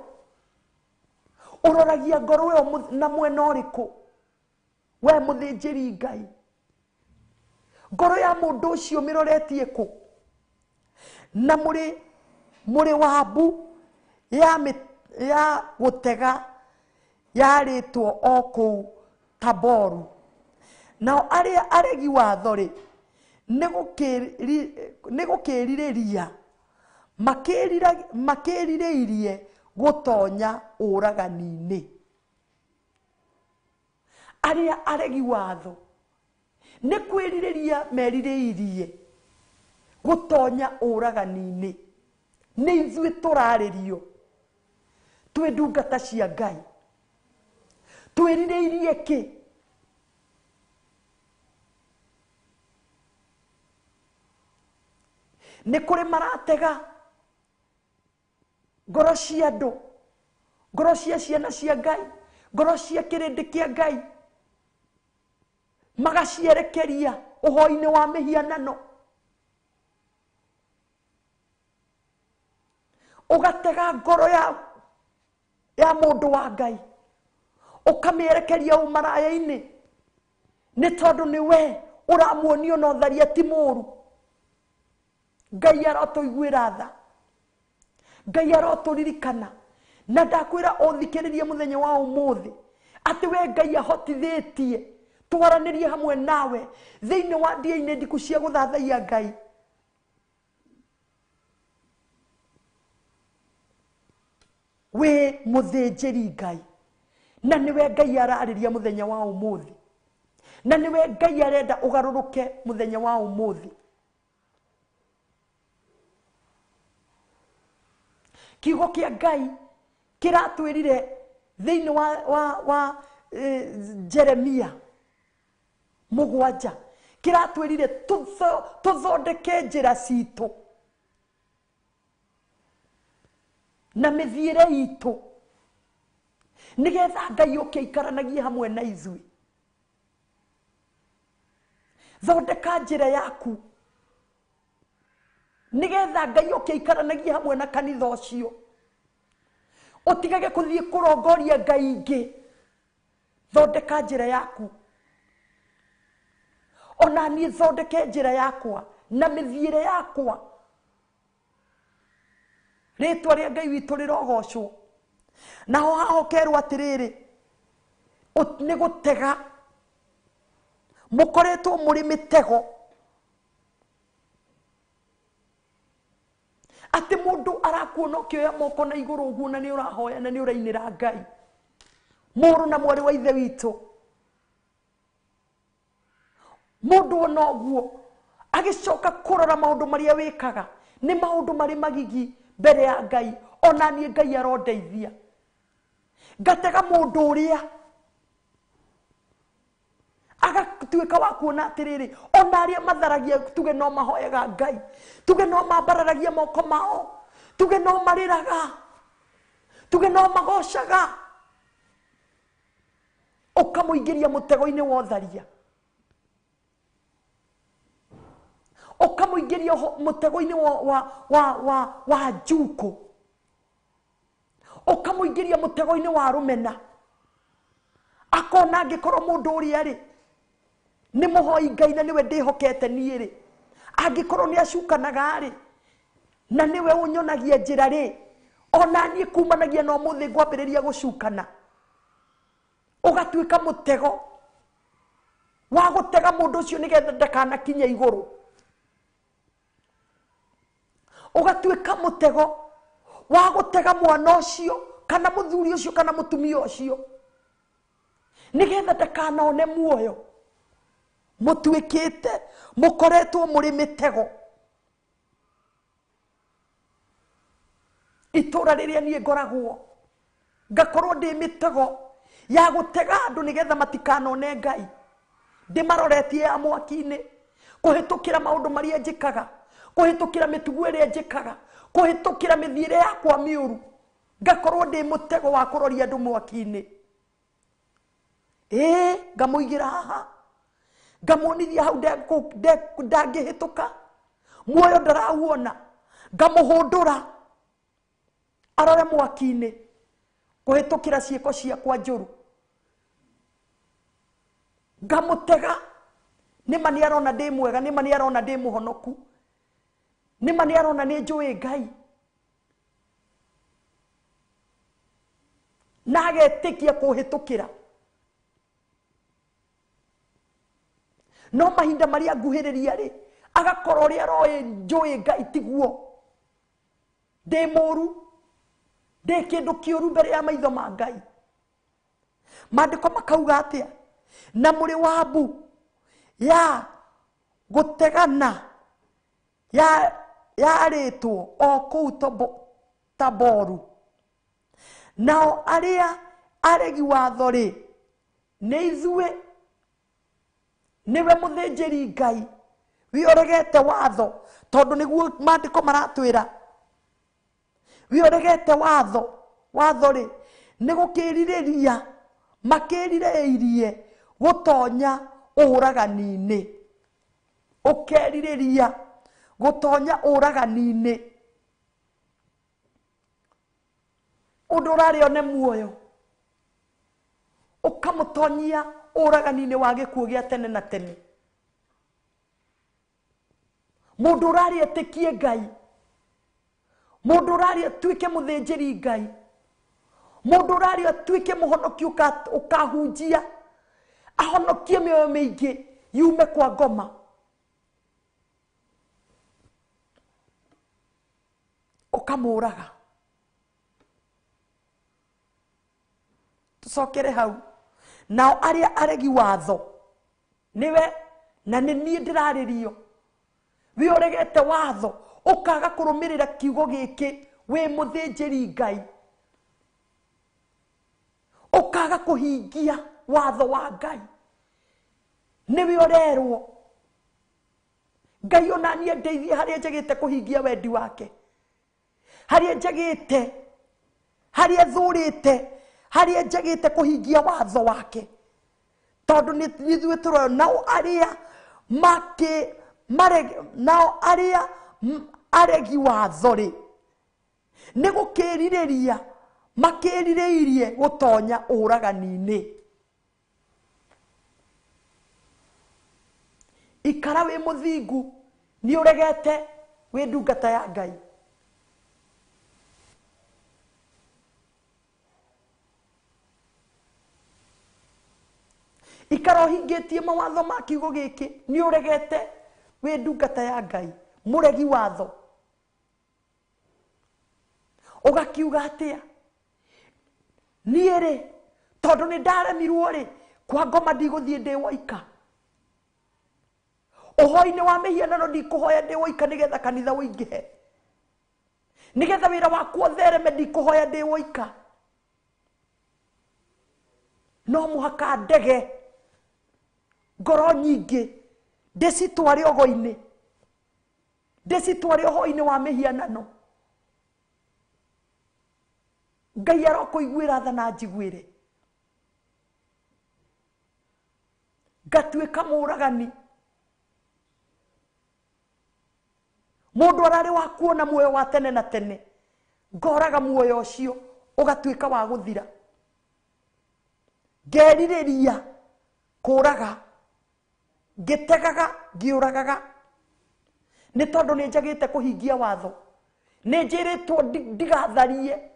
ũroragia ngoro ĩyo na mwena ũrĩkũ? We mũthĩnjĩri Ngai, ngoro ya mũndũ ũcio mĩroretie kũ? Na mũrĩ wambu ya gũtega yarĩtwo o kũu Taboru. Nao arĩa aregi watho rĩ, nĩ gũkĩrirĩria makĩrirĩirie gũtonya ũragani-inĩ. Arĩa aregi watho nĩ kwĩrirĩria merirĩirie gũtonya ũragani-inĩ. Nĩ ithuĩ tũrarĩrio twĩ ndungata cia Ngai, twĩrirĩirie kĩ? Nĩ kũrĩ maratega ngoro cia andũ, ngoro cia ciana cia Ngai, ngoro cia kĩrĩndĩ kĩa Ngai, magacierekeria ũhoi-inĩ wa mĩhianano. Ũgatega ngoro ya mũndũ wa Ngai, ũkamĩerekeria ũmaraya-inĩ, nĩ tondũ nĩ we ũramuonio na ũtharia ti mũũru. Ngai arotũiguĩra tha, Ngai arotũririkana. Na ndakwĩra ũthikĩrĩrie mũthenya wa ũmũthĩ atĩ we Ngai ahotithĩtie twaranĩrie hamwe nawe thĩinĩ wa ndia-inĩ ndiku cia gũthathaiya Ngai. Wĩ mũthĩnjĩri Ngai, na nĩwe Ngai ararĩria mũthenya wa ũmũthĩ, na nĩwe Ngai arenda ũgarũrũke mũthenya wa ũmũthĩ. Kiugo kĩa Ngai kĩratwĩrire thĩinĩ wa Jeremia 7, kĩratwĩrire tũthondeke njĩra citũ na mĩthiĩre itũ, nĩgetha Ngai oke aikaranagie hamwe na ithuĩ. Thondeka njĩra yaku nĩgetha Ngai oke aikaranagie hamwe na kanitha ũcio. Ũtigage kũthiĩ kũrongoria Ngai ingĩ. Thondeka njĩra yaku. Ona niĩ thondeke njĩra yakwa na mĩthiĩre yakwa. Rĩtwa rĩa Ngai witũ rĩrogocwo. Naho haha ũkerwo atĩrĩrĩ, nĩ gũtega mũkoretwo mũrĩ mĩtego, atĩ mũndũ arakuona ũkĩoya moko na igũrũ ũguo na nĩ ũrahoya na nĩ ũrainĩra Ngai. Mũrũ na mwarĩ wa ithe witũ, mũndũ ona ũguo agĩcoka kũrora maũndũ marĩa wĩkaga nĩ maũndũ marĩ magigi mbere ya Ngai. Ona niĩ Ngai arondeithia ngatega mũndũ ũrĩa agatuĩka wa kuona atĩrĩrĩ, ona arĩa matharagia tuge no mahoyaga Ngai, tuge no mambararagia moko mao, tuge no marĩraga, tuge no magocaga, ũkamũingĩria mũtego-inĩ wa ũtharia, ũkamũingĩria mũtego-inĩ wa njukũ, ũkamũingĩria mũtego-inĩ wa rũmena. Akona angĩkorwo mũndũ ũrĩa rĩ nĩ mũhoi Ngai na nĩwe ndĩhokete niĩ rĩ, angĩkorwo nĩ acukanaga rĩ na nĩwe ũnyonagia njĩra rĩ, ona niĩ kumanagia na ũmũthĩ ngwambĩrĩria gũcukana. Ũgatuĩka mũtego wa gũtega mũndũ ũcio nĩgetha ndakanakinye igũrũ. Ũgatuĩka mũtego wa gũtega mwana ũcio kana mũthuri ũcio kana mũtumia ũcio nĩgetha ndakanone muoyo. Mũtuĩkĩte mũkoretwo mũrĩ mĩtego. Itũra rĩrĩa niĩ ngoragwo ngakorwo ndĩ mĩtego ya gũtega andũ nĩgetha matikanone Ngai, ndĩmaroretie ya mwaki-inĩ, kũhĩtũkĩra maũndũ marĩa njĩkaga, kũhĩtũkĩra mĩtugo ĩrĩa njĩkaga, kũhĩtũkĩra mĩthiĩre yakwa mĩũru, ngakorwo ndĩ mũtego wa kũroria andũ mwaki-inĩ. Ĩĩ, ngamũigĩra haha, ngamuonithia hau ndangĩhĩtũka, muoyo ndarawuona, ngamũhũndũra arore mwaki-inĩ kũhĩtũkĩra ciĩko ciakwa njũru, ngamũtega. Nĩma nĩ arona ndĩ mwega, nĩma nĩ arona ndĩ mũhonoku, nĩma nĩ arona nĩ njũĩ Ngai, na agetĩkia kũhĩtũkĩra. No mahinda marĩa nguhĩrĩria rĩ, agakorwo ũrĩa aroĩ njũĩ Ngai tiguo, ndĩ mũru, ndĩ kĩndũ kĩũru mbere ya maitho ma Ngai. Maandĩko makauga atĩa? Na mũrĩ wabu ya gũtegana yarĩtwo o kũu Taboru, nao arĩa aregi watho rĩ nĩ ithuĩ, nĩwe mũthĩnjĩri Ngai wĩoregete watho, tondũ nĩguo maandĩko maratwĩra, wĩoregete watho. Watho rĩ nĩ gũkĩrirĩria makĩrirĩirie gũtonya ũragani-inĩ, ũkerirĩria gũtonya ũragani-inĩ, ũndũ ũrarĩ one muoyo ũkamũtonyia ũragani-inĩ wa gĩkuũ gĩa tene na tene. Mũndũ ũrarĩ etĩkie Ngai, mũndũ ũrarĩ atuĩke mũthĩnjĩri Ngai, mũndũ ũrarĩ atuĩke mũhonoki ũkahunjia ahonokie mĩoyo mĩingĩ yume kwa ngoma, ũkamũraga. Tũcokere hau. Nao arĩa aregi watho nĩwe na nĩ niĩ ndĩrarĩrio, wĩoregete watho ũkaga kũrũmĩrĩra kiugo gĩkĩ, wĩ mũthĩnjĩri Ngai, ũkaga kũhingia watho wa Ngai, nĩwe ũrerwo Ngai ona niĩ ndeithie harĩa njagĩte kũhingia wendi wake, harĩa njagĩte, harĩa thũrĩte, harĩa njagĩte kũhingia watho wake, tondũ nĩ ithuĩ tũroyo. Nao arĩa nao arĩa aregi watho rĩ nĩ gũkĩrirĩria makĩrirĩirie gũtonya ũragani-inĩ. Ikara wĩ mũthingu, nĩ ũregete wĩ ndungata ya Ngai. Ikara ũhingĩtie mawatho ma kiugo gĩkĩ, nĩ ũregete wĩ ndungata ya Ngai, mũregi watho. Ũgakiuga atĩa? Niĩ rĩ, tondũ nĩ ndaremirwo rĩ, kwa ngoma ndigũthiĩ ndĩ woika. Ũhoi-inĩ wa mĩhianano ndikũhoya ndĩ woika nĩgetha kanitha ũingĩhe. Nĩgetha wĩra waku ũthereme ndikũhoya ndĩ woika. No mũhaka ndege ngoro nyingĩ ndĩcitware ũgo-inĩ, ndĩcitware ũhoi-inĩ wa mĩhianano. Ngai arokũiguĩra tha na njiguĩre. Ngatuĩka mũũragani. Mũndũ ararĩ wa kuona muoyo wa tene na tene, ngoraga muoyo ũcio ũgatuĩka wa gũthira. Ngerirĩria kũraga, ngĩtegaga, ngĩũragaga, nĩ tondũ nĩ njagĩte kũhingia watho. Nĩ njĩrĩtwo ndigatharie,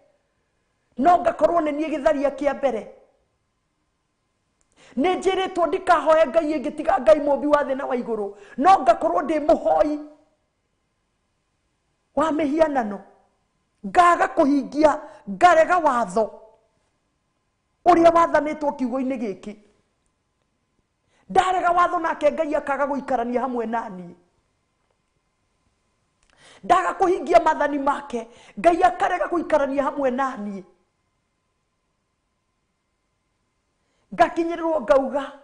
no ngakorwo nĩ niĩ gĩtharia kĩa mbere. Nĩ njĩrĩtwo ndikahoe Ngai ĩngĩ tiga Ngai mũmbi wa thĩ na wa igũrũ, no ngakorwo ndĩ mũhoi wa mĩhianano. Ngaga kũhingia, ngarega watho ũrĩa wathanĩtwo kiugo-inĩ gĩkĩ. Ndarega watho nake Ngai akaga gũikarania hamwe na niĩ. Ndaga kũhingia maathani make, Ngai akarega gũikarania hamwe na niĩ. Ngakinyĩrĩrwo ngauga,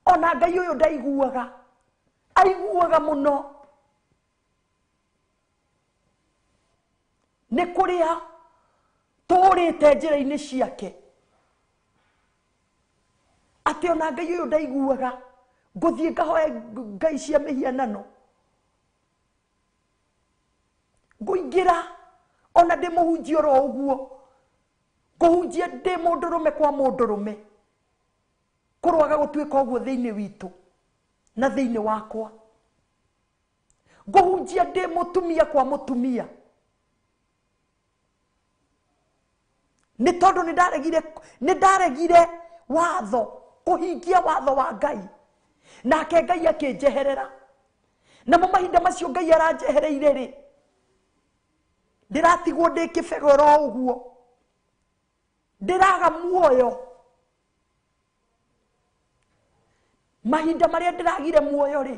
ona Ngai ũyũ ndaiguaga, aiguaga mũno. Nĩ kũrĩa tũũrĩte njĩra-inĩ ciake, atĩ ona Ngai ũyũ ndaiguaga, ngũthiĩ ngahoe Ngai cia mĩhianano. Ngũingĩra ona ndĩ mũhunjia oro ũguo, ngũhunjia ndĩ mũndũrũme kwa mũndũrũme. Kũrwaga gũtuĩka ũguo thĩinĩ witũ na thĩinĩ wakwa. Ngũhunjia ndĩ mũtumia kwa mũtumia, nĩ tondũ nĩ ndaregire watho, kũhingia watho wa Ngai, nake Ngai akĩnjeherera. Namo mahinda macio Ngai aranjehereire rĩ, ndĩratigwo ndĩ kĩbego oro ũguo, ndĩraga muoyo. Mahinda marĩa ndĩragire muoyo rĩ,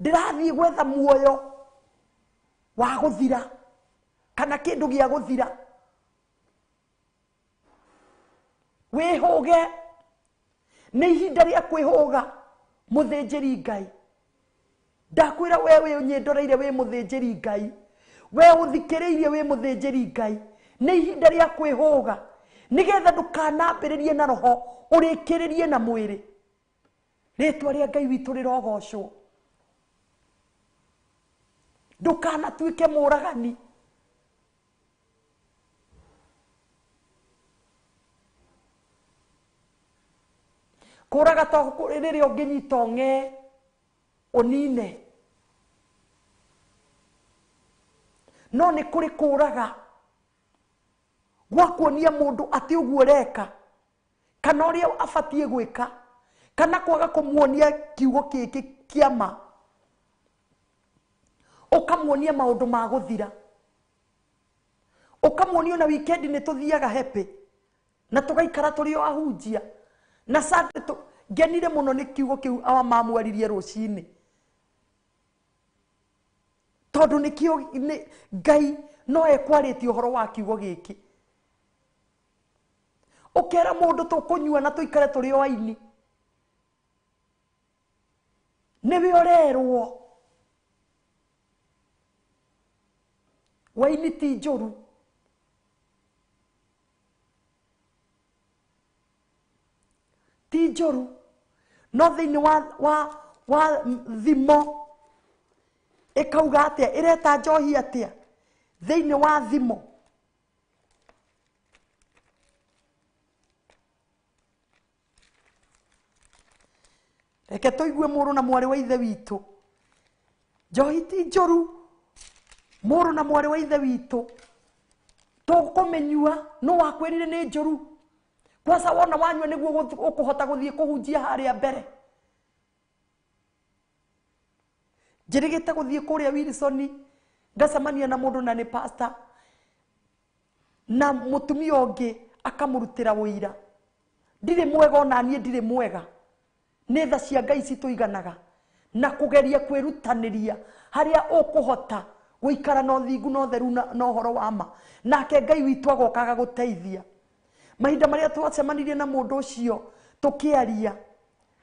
ndĩrathiĩ gwetha muoyo wa gũthira kana kĩndũ gĩa gũthira. Wĩhũge, nĩ ihinda rĩa kwĩhũga mũthĩnjĩri Ngai. Ndakwĩra we wĩ ũnyĩndoreire wĩ mũthĩnjĩri Ngai, we ũthikĩrĩirie wĩ mũthĩnjĩri Ngai, nĩ ihinda rĩa kwĩhũga nĩgetha ndũkanambĩrĩrie na roho, ũrĩkĩrĩrie na mwĩrĩ. Rĩtwa rĩa Ngai witũ rĩrogocwo. Ndũkanatuĩke mũũragani. Kũraga to rĩrĩa ũngĩnyita ũng'ee ũnine, no nĩ kũrĩ kũraga gwa kuonia mũndũ atĩ ũguo ũreka kana ũrĩa abatiĩ gwĩka, kana kwaga kũmuonia kiugo gĩkĩ kĩa ma, ũkamuonia maũndũ ma gũthira, ũkamuonia ona wikendi nĩ tũthiaga happy na tũgaikara tũrĩ o ahunjia. Na Sunday ngenire mũno nĩ kiugo kĩu awa mamwaririe rũcinĩ, tondũ nĩkĩo nĩ Ngai no ekwarĩtie ũhoro wa kiugo gĩkĩ. Ũkera mũndũ tũkũnyua na tũikare tũrĩ o aini, nĩwe ũrerwo waini ti njũru. Ti njũru, no thĩinĩ wa thimo ĩkauga atĩa? Ĩreta njohi atĩa thĩinĩ wa thimo? Reke tũigue mũrũ na mwarĩ wa ithe witũ. Njohi ti njũru, mũrũ na mwarĩ wa ithe witũ. Tũkũmĩnyua, nũ wakwĩrire nĩ njũru? Kwanza wona wanyua niguo ukuhota guthie kuhunjia haria mbere. Njirigite guthie kuria Wilson ngacemania na mundu na ni pastor na mutumia ungi akamurutira wira. Ndiri mwega ona nie ndiri mwega. Ni tha cia Ngai cituiganaga na kugeria kwirutaniria haria ukuhota guikara na uthingu na utheru na uhoro wa ma. Nake Ngai witu agoka agaguteithia. Mahinda maria twacemanirie na mundu ucio tukiaria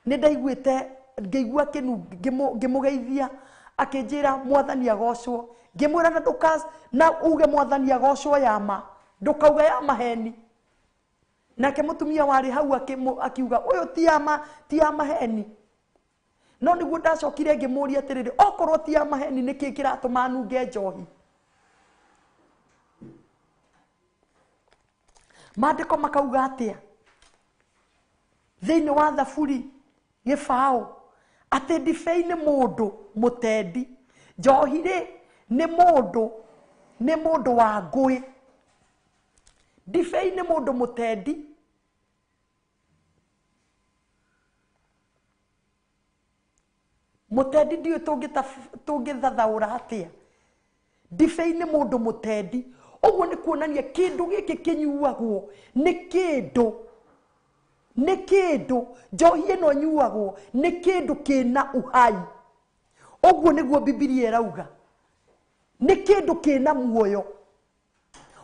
ni ndaiguite ngĩigua kĩnu ngĩmũgeithia akĩnjĩra mwathani agocwo. Ngĩmwĩra na ndũka na uge mwathani agocwo ya ma, ndũkauge ya maheni. Nake mũtumia warĩ hau akiuga ũyũ ti ya maheni. No nĩguo ndacokire ngĩmũria atĩrĩrĩ, okorwo ti ya maheni nĩkĩ kĩratũma nunge njohi? Maandĩko makauga atĩa thĩinĩ wa Thaburi gĩbaũ atĩ ndibei nĩ mũndũ mũtendi, njohi rĩ nĩ mũndũ wa ngũĩ. Ndibei nĩ mũndũ mũtendi, mũtendi ndiũĩ tũngĩthathaũra atĩa. Ndibei nĩ mũndũ mũtendi, ũguo nĩ kuonania kĩndũ gĩkĩ kĩnyuagwo nĩ kĩndũ, nĩ kĩndũ njohi ĩno nyuagwo nĩ kĩndũ kĩna uhai. Ũguo nĩguo Bibilia ĩrauga, nĩ kĩndũ kĩna muoyo.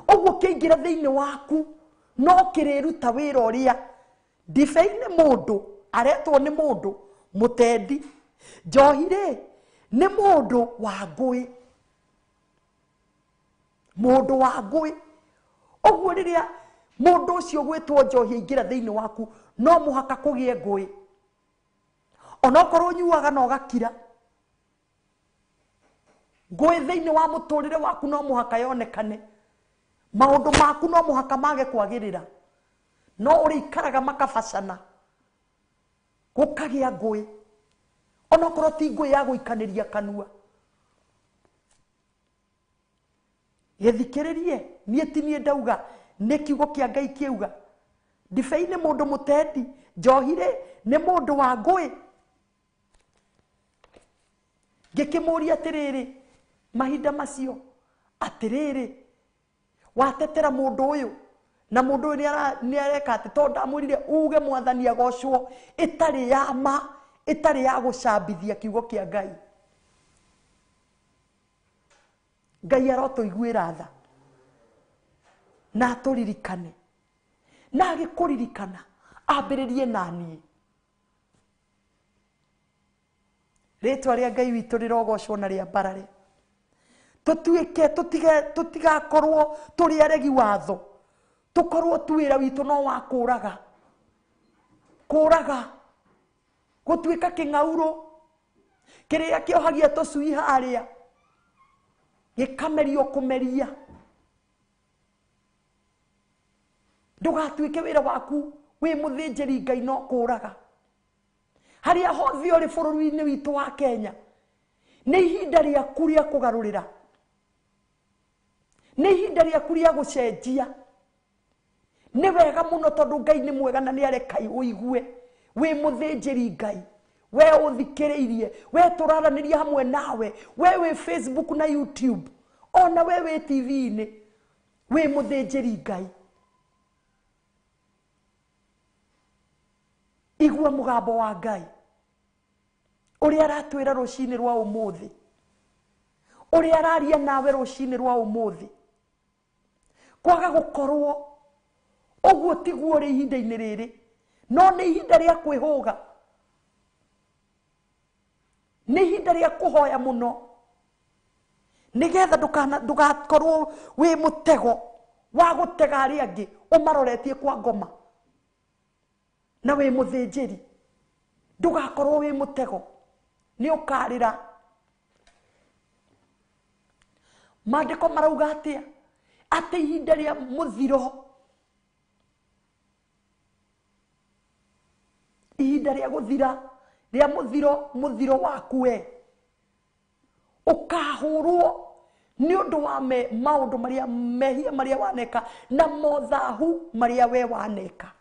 Ũguo kĩingĩra thĩinĩ waku no kĩrĩruta wĩra ũrĩa. Ndibei nĩ mũndũ aretwo nĩ mũndũ mũtendi, njohi rĩ nĩ mũndũ wa ngũĩ, mũndũ wa ngũĩ. Ũguo rĩrĩa mũndũ ũcio gwĩtwo njohi aingĩra thĩinĩ waku no mũhaka kũgĩe ngũĩ, onokorwo ũnyuaga na ũgakira. Ngũĩ thĩinĩ wa mũtũrĩre waku no mũhaka yonekane. Maũndũ maku no mũhaka mage kwagĩrĩra, no ũrĩikaraga makabacana gũkagĩa ngũĩ, onokorwo ti ngũĩ ya gũikanĩria kanua. Gĩthikĩrĩrie, niĩ ti niĩ ndauga, nĩ kiugo kĩa Ngai kĩauga. Ndibei nĩ mũndũ mũtendi, njohi rĩ nĩ mũndũ wa ngũĩ. Ngĩkĩmũria atĩrĩrĩ mahinda macio, atĩrĩrĩ watetera mũndũ ũyũ na mũndũ ũyũ nĩ areka atĩ, tondũ ndamwĩrire uge mwathani agocwo ĩtarĩ ya ma, ĩtarĩ ya gũcambithia kiugo kĩa Ngai. Ngai arotũiguĩra tha na atũririkane, na agĩkũririkana ambĩrĩrie na niĩ. Rĩtwa rĩa Ngai witũ rĩrogocwo na rĩambarare. Tũtuĩke tũtigakorwo tũrĩ aregi watho, tũkorwo tu wĩra witũ no wa kũraga kũraga, gũtuĩka kĩng'aurũ kĩrĩa kĩohagia tũcui harĩa gĩkamerio kũmeria. Ndũgatuĩke wĩra waku wĩ mũthĩnjĩri Ngai no kũraga. Harĩa hothe ũrĩ bũrũri-inĩ witũ wa Kenya, nĩ ihinda rĩaku rĩa kũgarũrĩra, nĩ ihinda rĩaku rĩa gũcenjia. Nĩ wega mũno tondũ Ngai nĩ mwega na nĩ areka ũigue wĩ mũthĩnjĩri Ngai, we ũthikĩrĩirie, we tũraranĩria hamwe nawe, we wĩ Facebook na YouTube, ona we wĩ TV-inĩ, wĩ mũthĩnjĩri Ngai. Igua mũgambo wa Ngai ũrĩa aratwĩra rũcinĩ rwa ũmũthĩ, ũrĩa araria nawe rũcinĩ rwa ũmũthĩ. Kwaga gũkorwo ũguo tiguo ũrĩ ihinda-inĩ rĩrĩ, no nĩ ihinda rĩa kwĩhũga, nĩ ihinda rĩa kũhoya mũno, nĩgetha ndũgakorwo wĩ mũtego wa gũtega arĩa angĩ ũmaroretie kwa ngoma na wĩ mũthĩnjĩri. Ndũgakorwo wĩ mũtego, nĩ ũkarĩra. Maandĩko marauga atĩa? Atĩ ihinda rĩa mũthiro, ihinda rĩa gũthira, rĩa mũthiro, mũthiro waku we ũkahũrwo nĩ ũndũ wa maũndũ marĩa mehia marĩa waneka na mothahu marĩa we waneka.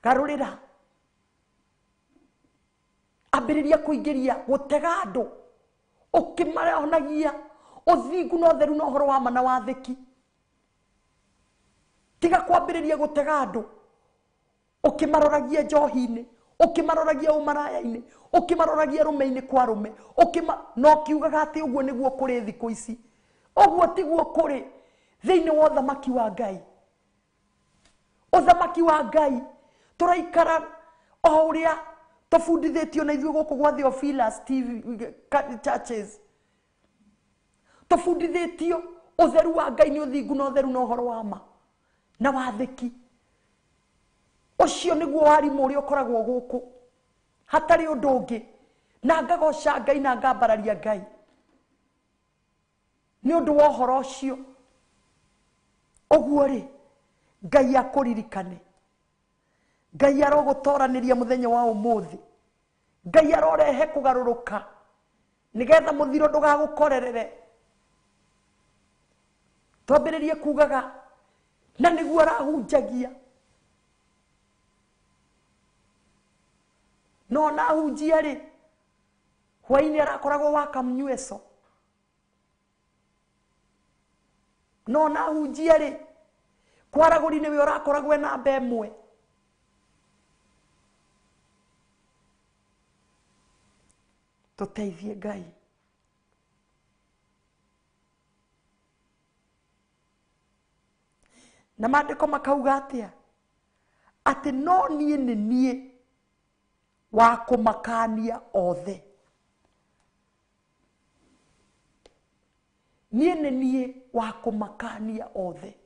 Garũrĩra. Ambĩrĩria kũingĩria gũtega andũ ũkĩmaonagia ũthingu na ũtheru na ũhoro wa ma na wathĩki. Tiga kwambĩrĩria gũtega andũ ũkĩmaroragia njohi-inĩ, ũkĩmaroragia ũmaraya-inĩ, ũkĩmaroragia rũme-inĩ kwa rũme, na ũkiugaga atĩ ũguo nĩguo kũrĩ thikũ ici. Ũguo tiguo kũrĩ thĩinĩ wa ũthamaki wa Ngai. Ũthamaki wa Ngai tũraikara o ũrĩa tũbundithĩtio na ithuĩ gũkũ gwa Theophilus TV churches. Tũbundithĩtio ũtheru wa Ngai nĩ ũthingu na ũtheru na ũhoro wa ma na wathĩki. Ũcio nĩguo warimũ ũrĩa ũkoragwo gũkũ hatarĩ ũndũ ũngĩ. Na ngagoca Ngai na ngambararia Ngai nĩ ũndũ wa ũhoro ũcio. Ũguo rĩ, Ngai akũririkane. Ngai arogũtoranĩria mũthenya wa ũmũthĩ. Ngai arorehe kũgarũrũka nĩgetha mũthiro ndũgagũkorerere. Twambĩrĩrie kugaga na nĩguo arahunjagia. No na ahunjia rĩ, hwaĩ-inĩ arakoragwo wa kamnyueco. No na ahunjia rĩ, kwaragũri nĩwe ũrakoragwo e namba ĩmwe. Tũteithie Ngai. Na maandĩko makauga atĩa? Atĩ no niĩ nĩ niĩ wa kũmakania othe. Niĩ nĩ niĩ wa kũmakania othe.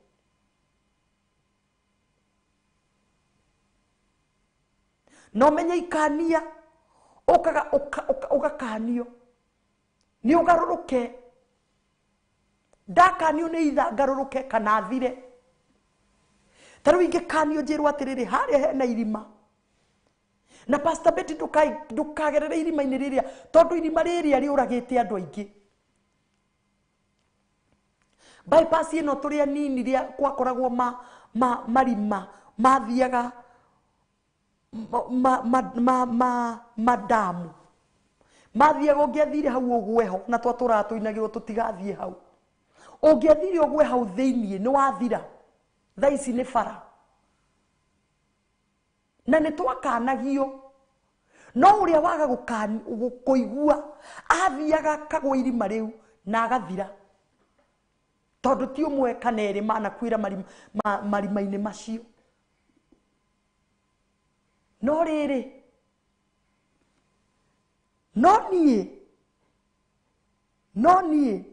No menye ikania ũkaga ũgakanio nĩ ũgarũrũke. Ndakanio nĩ itha ngarũrũke kana thire. Ta rĩu ingĩkanio njĩrwo atĩrĩrĩ, harĩa hena irima. Na Pastor Betty ndũkagerere irima-inĩ rĩrĩa, tondũ irima rĩrĩa rĩũragĩte andũ aingĩ. Bypass ĩno tũrĩ anini rĩa gwakoragwo marima mathiaga madamu. Mathiaga ũngĩathire hau ũgwe ho, na twatũraga tũinagĩrwo tũtigathiĩ hau. Ũngĩathire ũgwe hau thĩiniĩ nĩ wathira. Thaa ici nĩ bara. Na nĩ twakanagio. No ũrĩa waga kũigua athiaga akagwa irima rĩu na agathira. Tondũ ti ũmwe kana erĩ manakuĩra marima-inĩ macio. No rĩrĩ, no niĩ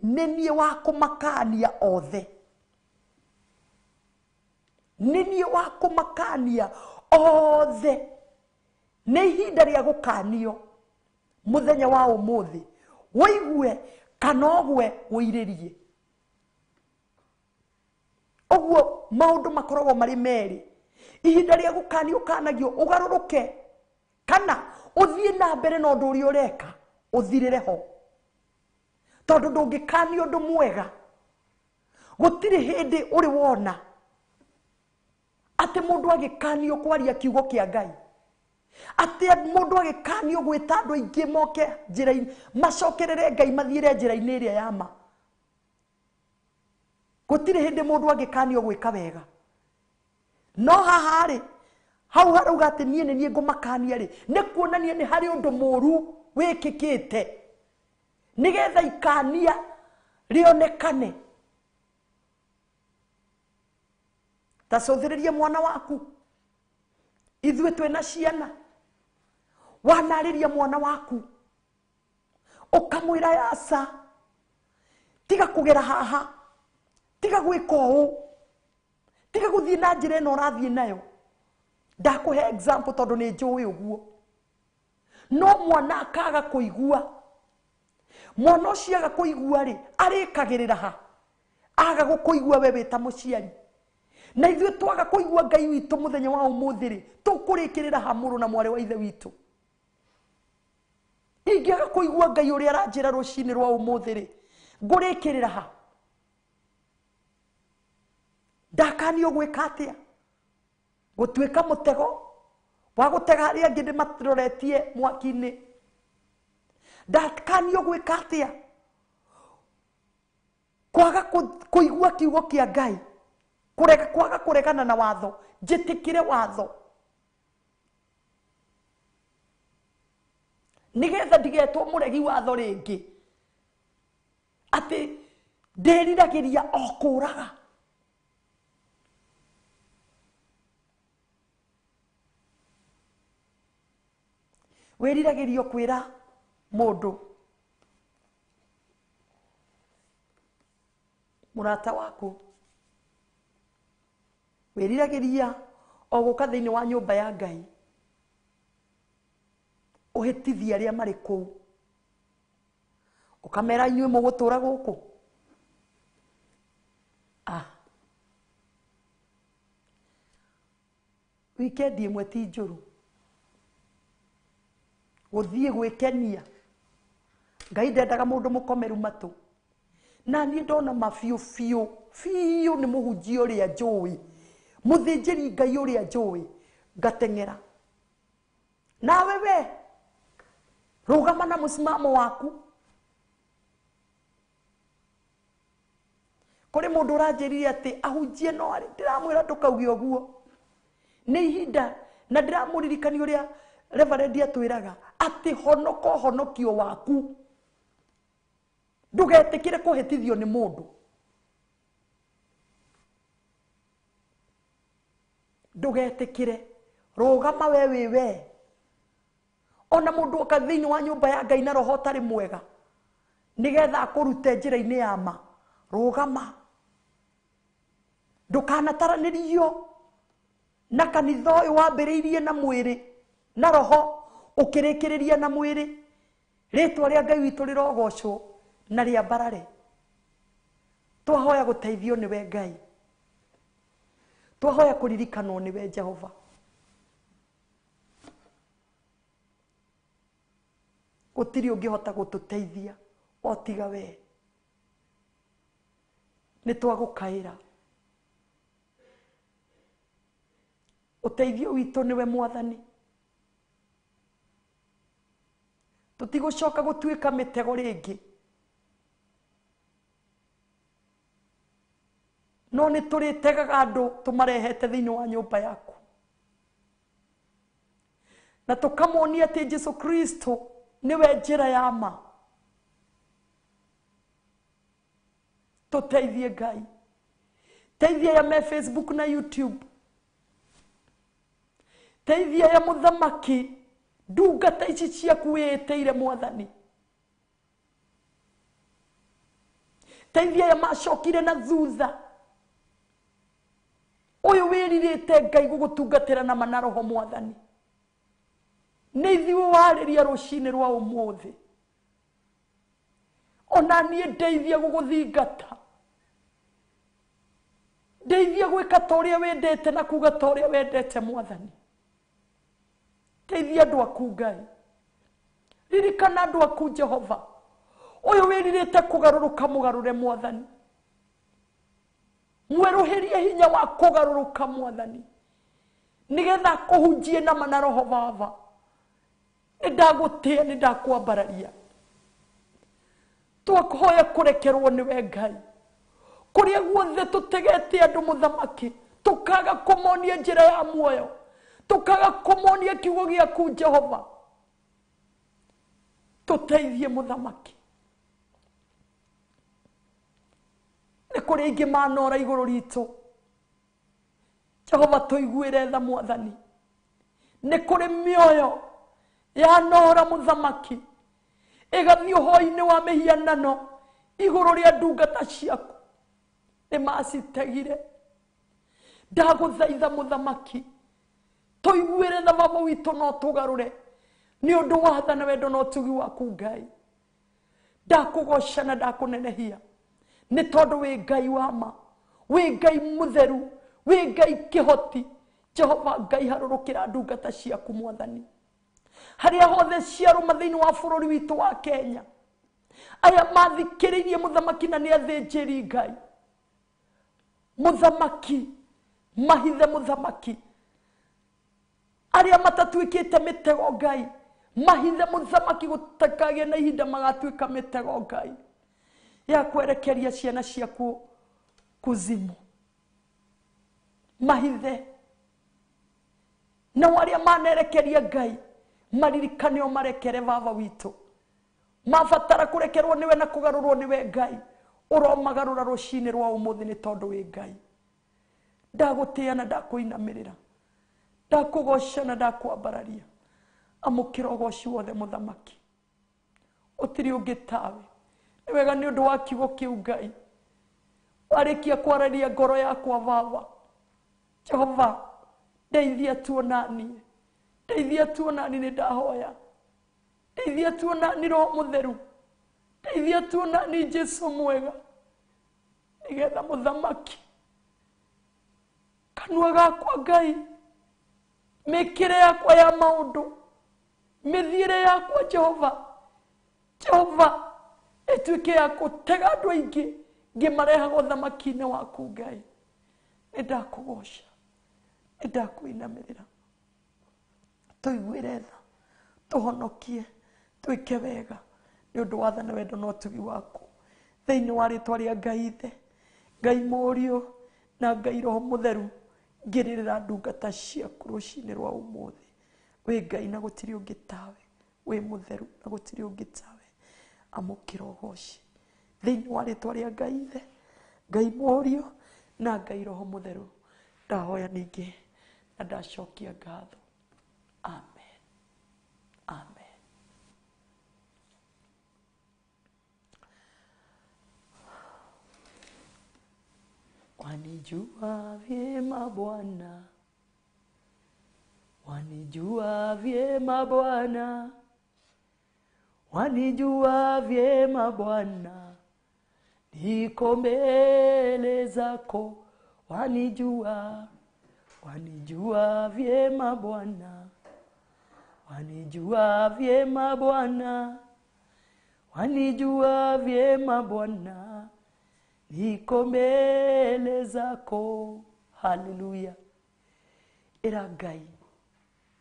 nĩ niĩ wa kũmakania othe. Nĩ niĩ wa kũmakania othe. Nĩ ihinda rĩa gũkanio mũthenya wa ũmũthĩ. Wũigue kana ũgwe ũirĩrie. Ũguo maũndũ makoragwo marĩ merĩ. Ihinda rĩa gũkanio ũkanagio ũgarũrũke kana ũthiĩ na mbere na ũndũ ũrĩa ũreka ũthirĩre ho. Tondũ ndũngĩkanio ũndũ mwega. Gũtirĩ hĩndĩ ũrĩ wona atĩ mũndũ agĩkanio kwaria kiugo kĩa Ngai. Atĩ mũndũ agĩkanio gwĩta andũ aingĩ moke njĩra-inĩ, macokerere Ngai mathiĩre njĩra-inĩ ĩrĩa ya ma. Gũtirĩ hĩndĩ mũndũ angĩkanio gwĩka wega. No haha rĩ, hau harauga atĩ niĩ nĩ niĩ ngũmakania rĩ, nĩ kuonania nĩ harĩ ũndũ mũũru wĩkĩkĩte. Nĩgetha ikania rĩonekane. Ta cũthĩrĩrie mwana waku. Ithuĩ twĩna ciana. Wanarĩria mwana waku ũkamwĩra aca, tiga kũgera haha, tiga gwĩka ũũ, tiga gũthiĩ na njĩra ĩno ũrathiĩ nayo. Ndakũhe example tondũ nĩ njũĩ ũguo. No mwana akaga kũigua. Mwana ũcio aga kũigua rĩ, arĩkagĩrĩra ha? Aga gũkũigua we wĩ ta mũciari. Na ithuĩ twaga kũigua Ngai witũ mũthenya wa ũmũthĩ rĩ, tũkũrĩkĩrĩra ha mũrũ na mwarĩ wa ithe witũ? Ingĩaga kũigua Ngai ũrĩa aranjĩra rũcinĩ rwa ũmũthĩ rĩ, ngũrĩkĩrĩra ha? Ndakanio gwĩka atĩa? Gũtuĩka mũtego Wa gũtega arĩa angĩ ndĩmaroretie mwaki-inĩ. Ndakanio gwĩka atĩa? Kwaga kũigua kiugo kĩa Ngai. Kũrega kwaga kũregana na watho. Njĩtĩkĩre watho. Nĩgetha ndigetwo mũregi watho rĩngĩ. Atĩ ndĩriragĩria o kũraga. Wĩriragĩrio kwĩra mũndũ mũrata waku. Wĩriragĩria o gũka thĩinĩ wa nyũmba ya Ngai. Ũhĩtithie arĩa marĩ kũu. Ũkamera inyuĩ mũgũtũra gũkũ. Ah. Wikendi ĩmwe ti njũru. Gũthiĩ gwĩkenia. Ngai ndendaga mũndũ mũkomeru matũ. Na niĩ ndona ma biũ biũ biũ nĩ mũhunjia ũrĩa njũĩ. Mũthĩnjĩri Ngai ũrĩa njũĩ. Ngateng'era. Nawe we rũgama na mũsimamo waku. Kũrĩ mũndũ ũranjĩrire atĩ ahunjie no arĩ ndĩramwĩra ndũkauge ũguo. Nĩ ihinda na ndĩramũririkania ũrĩa Reverend atwĩraga atĩ honoka ũhonokio waku. Ndũgetĩkĩre kũhĩtithio nĩ mũndũ. Ndũgetĩkĩre. Rũgama we wĩ we. Ona mũndũ oka thĩinĩ wa nyũmba ya Ngai na roho ũtarĩ mwega nĩgetha akũrute njĩra-inĩ ya ma. Rũgama. Ndũkanataranĩrio na kanitha ũyũ wambĩrĩirie na mwĩrĩ na roho ũkĩrĩkĩrĩria na mwĩrĩ. Rĩtwa rĩa Ngai witũ rĩrogocwo na rĩambarare. Twahoya gũteithio nĩwe Ngai. Twahoya kũririkanwo nĩwe Jehova. Gũtirĩ ũngĩhota gũtũteithia o tiga we. Nĩ twagũkaĩra. Ũteithio witũ nĩwe Mwathani. Tũtigũcoka gũtuĩka mĩtego rĩngĩ. No nĩ tũrĩtegaga andũ tũmarehete thĩinĩ wa nyũmba yaku. Na tũkamonia atĩ Jesu Kristo nĩwe njĩra ya ma. Tũteithie Ngai. Teithia aya me Facebook na YouTube. Teithia aya mũthamaki ndungata ici ciaku wĩĩtĩire Mwathani. Teithia aya macokire na thutha. Ũyũ wĩrirĩte Ngai gũgũtungatĩra na ma na roho Mwathani. Nĩ ithuĩ warĩria rũcinĩ rwa ũmũthĩ. Ona niĩ ndeithia gũgũthingata. Ndeithia gwĩka ta ũrĩa wendete na kuga ta ũrĩa wendete Mwathani. Teithia andũ aku Ngai. Ririkana andũ aku Jehova. Ũyũ wĩrirĩte kũgarũrũka mũgarũre Mwathani. Mwerũhĩrie hinya wa kũgarũrũka Mwathani. Nĩgetha akũhunjie na ma na roho Baba. Nĩ ndagũtĩa, nĩ ndakwambararia. Twahoya kũrekerwo nĩwe Ngai. Kũrĩa guothe tũtegete andũ mũthamaki, tũkaga kũmonia njĩra ya muoyo, tũkaga kũmonia kiugo gĩaku Jehova. Tũteithie mũthamaki. Nĩ kũrĩ aingĩ manora igũrũ ritũ. Jehova tũiguĩre tha Mwathani. Nĩ kũrĩ mĩoyo yanora mũthamaki ĩgathiĩ ũhoi-inĩ wa mĩhianano igũrũ rĩa ndungata ciaku. Nĩ macitegire. Ndagũthaitha mũthamaki tũiguĩre tha Baba witũ no tũgarũre nĩ ũndũ wa tha na wendo na ũtugi waku Ngai. Ndakũgoca na ndakũnenehia nĩ tondũ wĩ Ngai wa ma, wĩ Ngai mũtheru, wĩ Ngai kĩhoti. Jehova Ngai harũrũkĩra ndungata ciaku Mwathani. Harĩa hothe ciarũma thĩinĩ wa bũrũri witũ wa Kenya. Aya mathikĩrĩirie mũthamaki na nĩ athĩnjĩri Ngai. Mũthamaki, mahithe mũthamaki. Arĩa matatuĩkĩte mĩtego Ngai, mahithe mũthamaki gũtakagĩa na ihinda magatuĩka mĩtego Ngai ya kwerekeria ciana ciaku kuzimu. Mahithe na arĩa manerekeria Ngai maririkane o marekere baba witũ. Mabatara kũrekerwo nĩwe na kũgarũrwo nĩwe Ngai, ũromagarũra rũcinĩ rwa ũmũthĩ nĩ tondũ wĩ Ngai. Ndagũtĩĩa na ndakũinamĩrĩra, ndakũgoca na ndakwambararia. Amũkĩra ũgoci wothe mũthamaki, ũtirĩ ũngĩ tawe. Nĩ wega nĩ ũndũ wa kiugo kĩu Ngai warĩkia kwararia ngoro yakwa baba. Jehova, ndeithia tuonanie, ndeithia tuonanie, nĩ ndahoya. Ndeithia tuonanie Roho Mũtheru, ndeithia tuonanie Jesu mwega, nĩgetha mũthamaki kanua gakwa Ngai, mĩkĩre yakwa ya maũndũ, mĩthiĩre yakwa Jehova, Jehova ĩtuĩke ya gũtega andũ aingĩ ngĩmarehaga ũthamaki-inĩ waku Ngai. Nĩ ndakũgoca, nĩ ndakũinamĩrĩra. Tũiguĩre tha, tũhonokie, twĩke wega nĩ ũndũ wa tha na wendo na ũtugi waku. Thĩinĩ wa rĩtwa rĩa Ngai Ithe, Ngai Mũriũ na Ngai Roho Mũtheru, ngĩrĩrĩra ndungata ciaku rũcinĩ rwa ũmũthĩ. Wĩ Ngai na gũtirĩ ũngĩ tawe, wĩ mũtheru na gũtirĩ ũngĩ tawe. Amũkĩra ũgoci thĩinĩ wa rĩtwa rĩa Ngai Ithe, Ngai Mũriũ na Ngai Roho Mũtheru. Ndahoya ningĩ na ndacokia ngatho. Amen. Amen. Wanijua vyema Bwana, wanijua vyema Bwana, wanijua vyema Bwana, niko mbele zako. Wanijua, wanijua vyema Bwana, wanijua vyema Bwana, wanijua vyema Bwana, niko mbele zako. Haleluya. Ĩra Ngai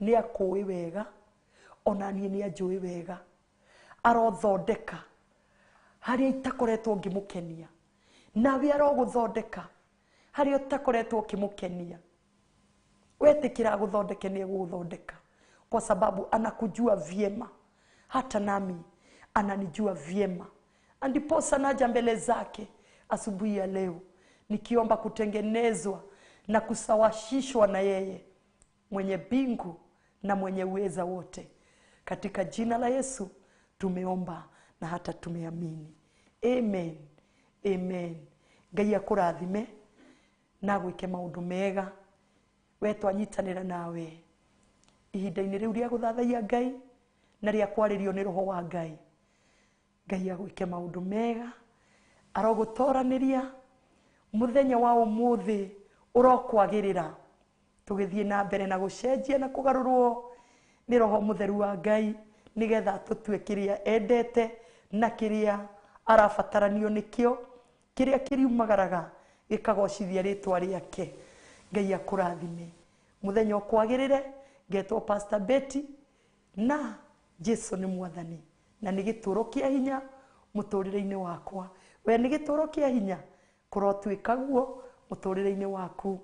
nĩ akũĩ wega, ona niĩ nĩ anjũĩ wega. Arothondeka harĩa itakoretwo ngĩmũkenia, nawe arogũthondeka harĩa ũtakoretwo ũkĩmũkenia. Wetĩkĩra agũthondeke nĩ egũgũthondeka, kwa sababu anakujua vyema, hata nami ananijua vyema. Andiposa naja mbele zake asubuhi ya leo nikiomba kutengenezwa na kusawashishwa na yeye mwenye mbingu na mwenye uweza wote. Katika jina la Yesu tumeomba na hata tumeamini. Amen. Amen. Ngai akũrathime na gwĩke maũndũ mega. We twanyitanĩra nawe ihinda-inĩ rĩu rĩa gũthathaiya Ngai na rĩa kwarĩrio nĩ Roho wa Ngai. Ngai agwĩke maũndũ mega, arogũtoranĩria mũthenya wa ũmũthĩ ũrokwagĩrĩra. Tũgĩthiĩ na mbere na gũcenjia na kũgarũrwo nĩ Roho Mũtheru wa Ngai, nĩgetha tũtue kĩrĩa endete na kĩrĩa arabataranio nĩkĩo, kĩrĩa kĩriumagaraga gĩkagocithia rĩtwa rĩake. Ngai akũrathime mũthenya ũkwagĩrĩre. Ngetwo Pastor Betty, na Jesu nĩ mwathani na nĩ gĩtũro kĩa hinya mũtũrĩre-inĩ wakwa. We nĩ gĩtũro kĩa hinya, kũrotuĩka guo mũtũrĩre-inĩ waku.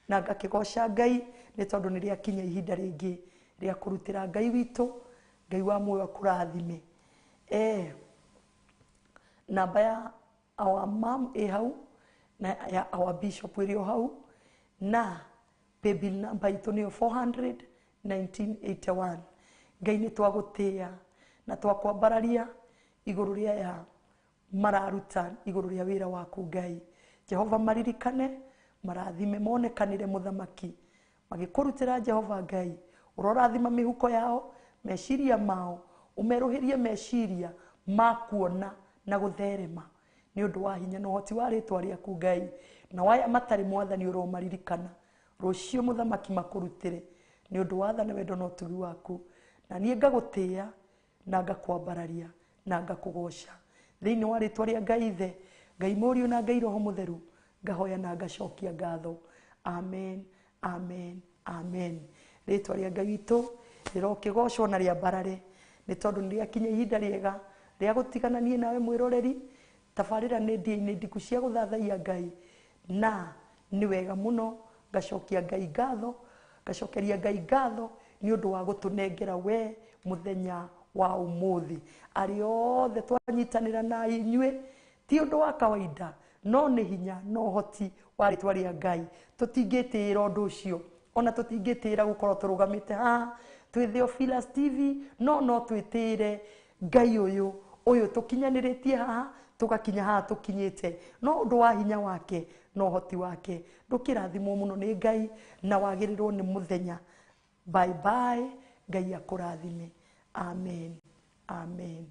Na ngakĩgoca Ngai nĩ tondũ nĩ rĩakinya ihinda rĩngĩ rĩa kũrutĩra Ngai witũ. Ngai wa muoyo akũrathime. Namba ya our mom ĩ hau, na ya our bishop ĩrĩ o hau, na paybill number itũ nĩyo 400 1981. Ngai nĩ twagũtĩĩa na twakwambararia igũrũ rĩa ya mararuta igũrũ rĩa wĩra waku Ngai. Jehova maririkane, marathime, monekanĩre mũthamaki magĩkũrutĩra Jehova Ngai. Ũrorathima mĩhuko yao, meciria mao, ũmerũhĩrie meciria ma kuona na gũtherema nĩ ũndũ wa hinya na ũhoti wa rĩtwa rĩaku Ngai. Na waya matarĩ mwathani ũromaririkana rũciũ mũthamaki makũrutĩre nĩ ũndũ wa tha na wendo na ũtugi waku. Na niĩ ngagũtĩĩa na ngakwambararia na ngakũgoca thĩinĩ wa rĩtwa rĩa Ngai Ithe, Ngai Mũriũ na Ngai Roho Mũtheru. Ngahoya na ngacokia ngatho. Amen, amen, amen. Rĩtwa rĩa Ngai witũ rĩrokĩgocwo na rĩambarare, nĩ tondũ nĩ rĩakinya ihinda rĩega rĩa gũtigana niĩ nawe mwĩroreri. Tabarĩra nĩ ndia-inĩ ndiku cia gũthathaiya Ngai, na nĩ wega mũno ngacokia Ngai ngatho, ngacokeria Ngai ngatho nĩ ũndũ wa gũtũnengera we mũthenya wa ũmũthĩ. Arĩa othe twanyitanĩra na inyuĩ ti ũndũ wa kawaida, no nĩ hinya na ũhoti wa rĩtwa rĩa Ngai. Tũtingĩtĩĩra ũndũ ũcio, ona tũtingĩtĩĩra gũkorwo tũrũgamĩte haha twĩ Theophilus TV, no twĩtĩĩre Ngai ũyũ ũyũ tũkinyanĩrĩtie haha, tũgakinya haha tũkinyĩte, no ũndũ wa hinya wake na ũhoti wake. Ndũkĩrathimwo mũno nĩ Ngai na wagĩrĩrwo nĩ mũthenya. Bye bye, Ngai akũrathime. Amen, amen.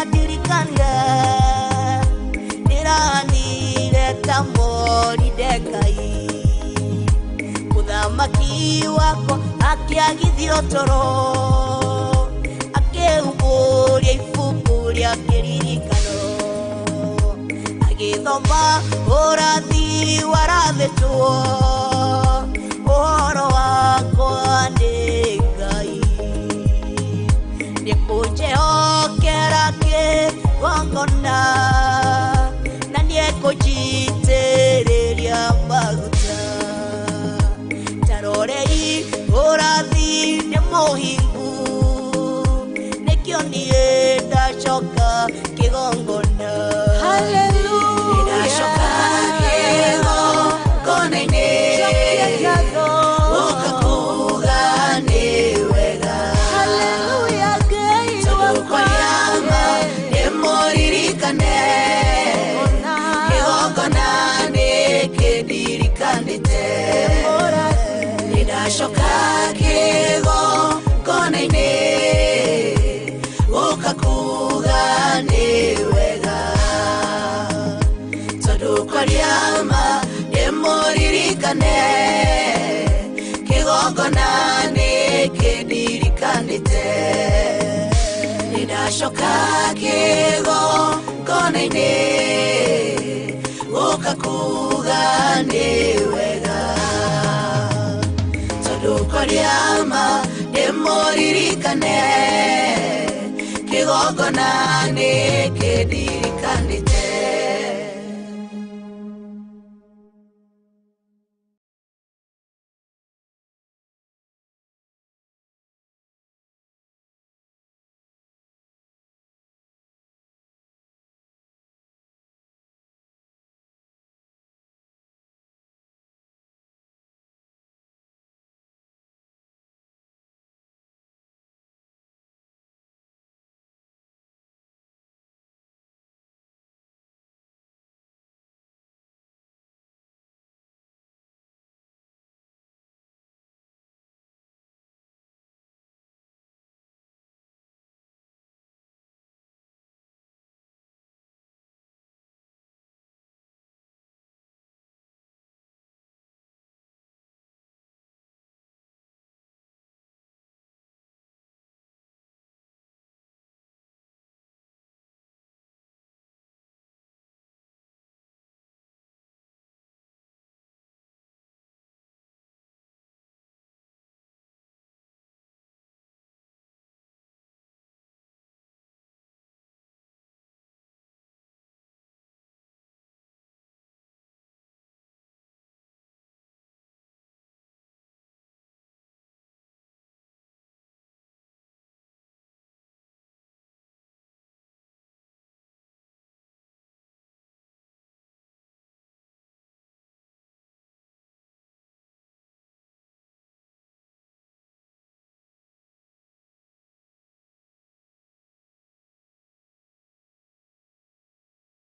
ndĩrandirikanire ndĩranire ta Moridekai mũthamaki wakwa akĩagithio toro akĩhumbũria ibuku rĩa kĩririkano agĩthoma ũrathi warathĩtwo ũhoro wakwa nĩ Ngai nĩkũnjehokera kĩgongona na nĩekũnjitĩrĩria maguta tarorei ũrathi nĩ mũhingu nĩkĩo niĩ ndacoka kĩgongona. Hallelujah. Ndacoka kĩgongona-inĩ ũka kuga nĩ wega. Hallelujah, Ngai Tondũ kwaria ma nĩmũririkane kĩgongona nĩkĩndirikanĩte nĩndacoka kĩgongona-inĩ ũka kuga nĩ wega tondũ kwaria ma nĩmũririkane kĩgongona nĩkĩndirikanĩte nĩndacoka kĩgongona-inĩ ũka kuga nĩ wega tondũ kwaria ma nĩmũririkane kĩgongona nĩkĩndirikanĩte.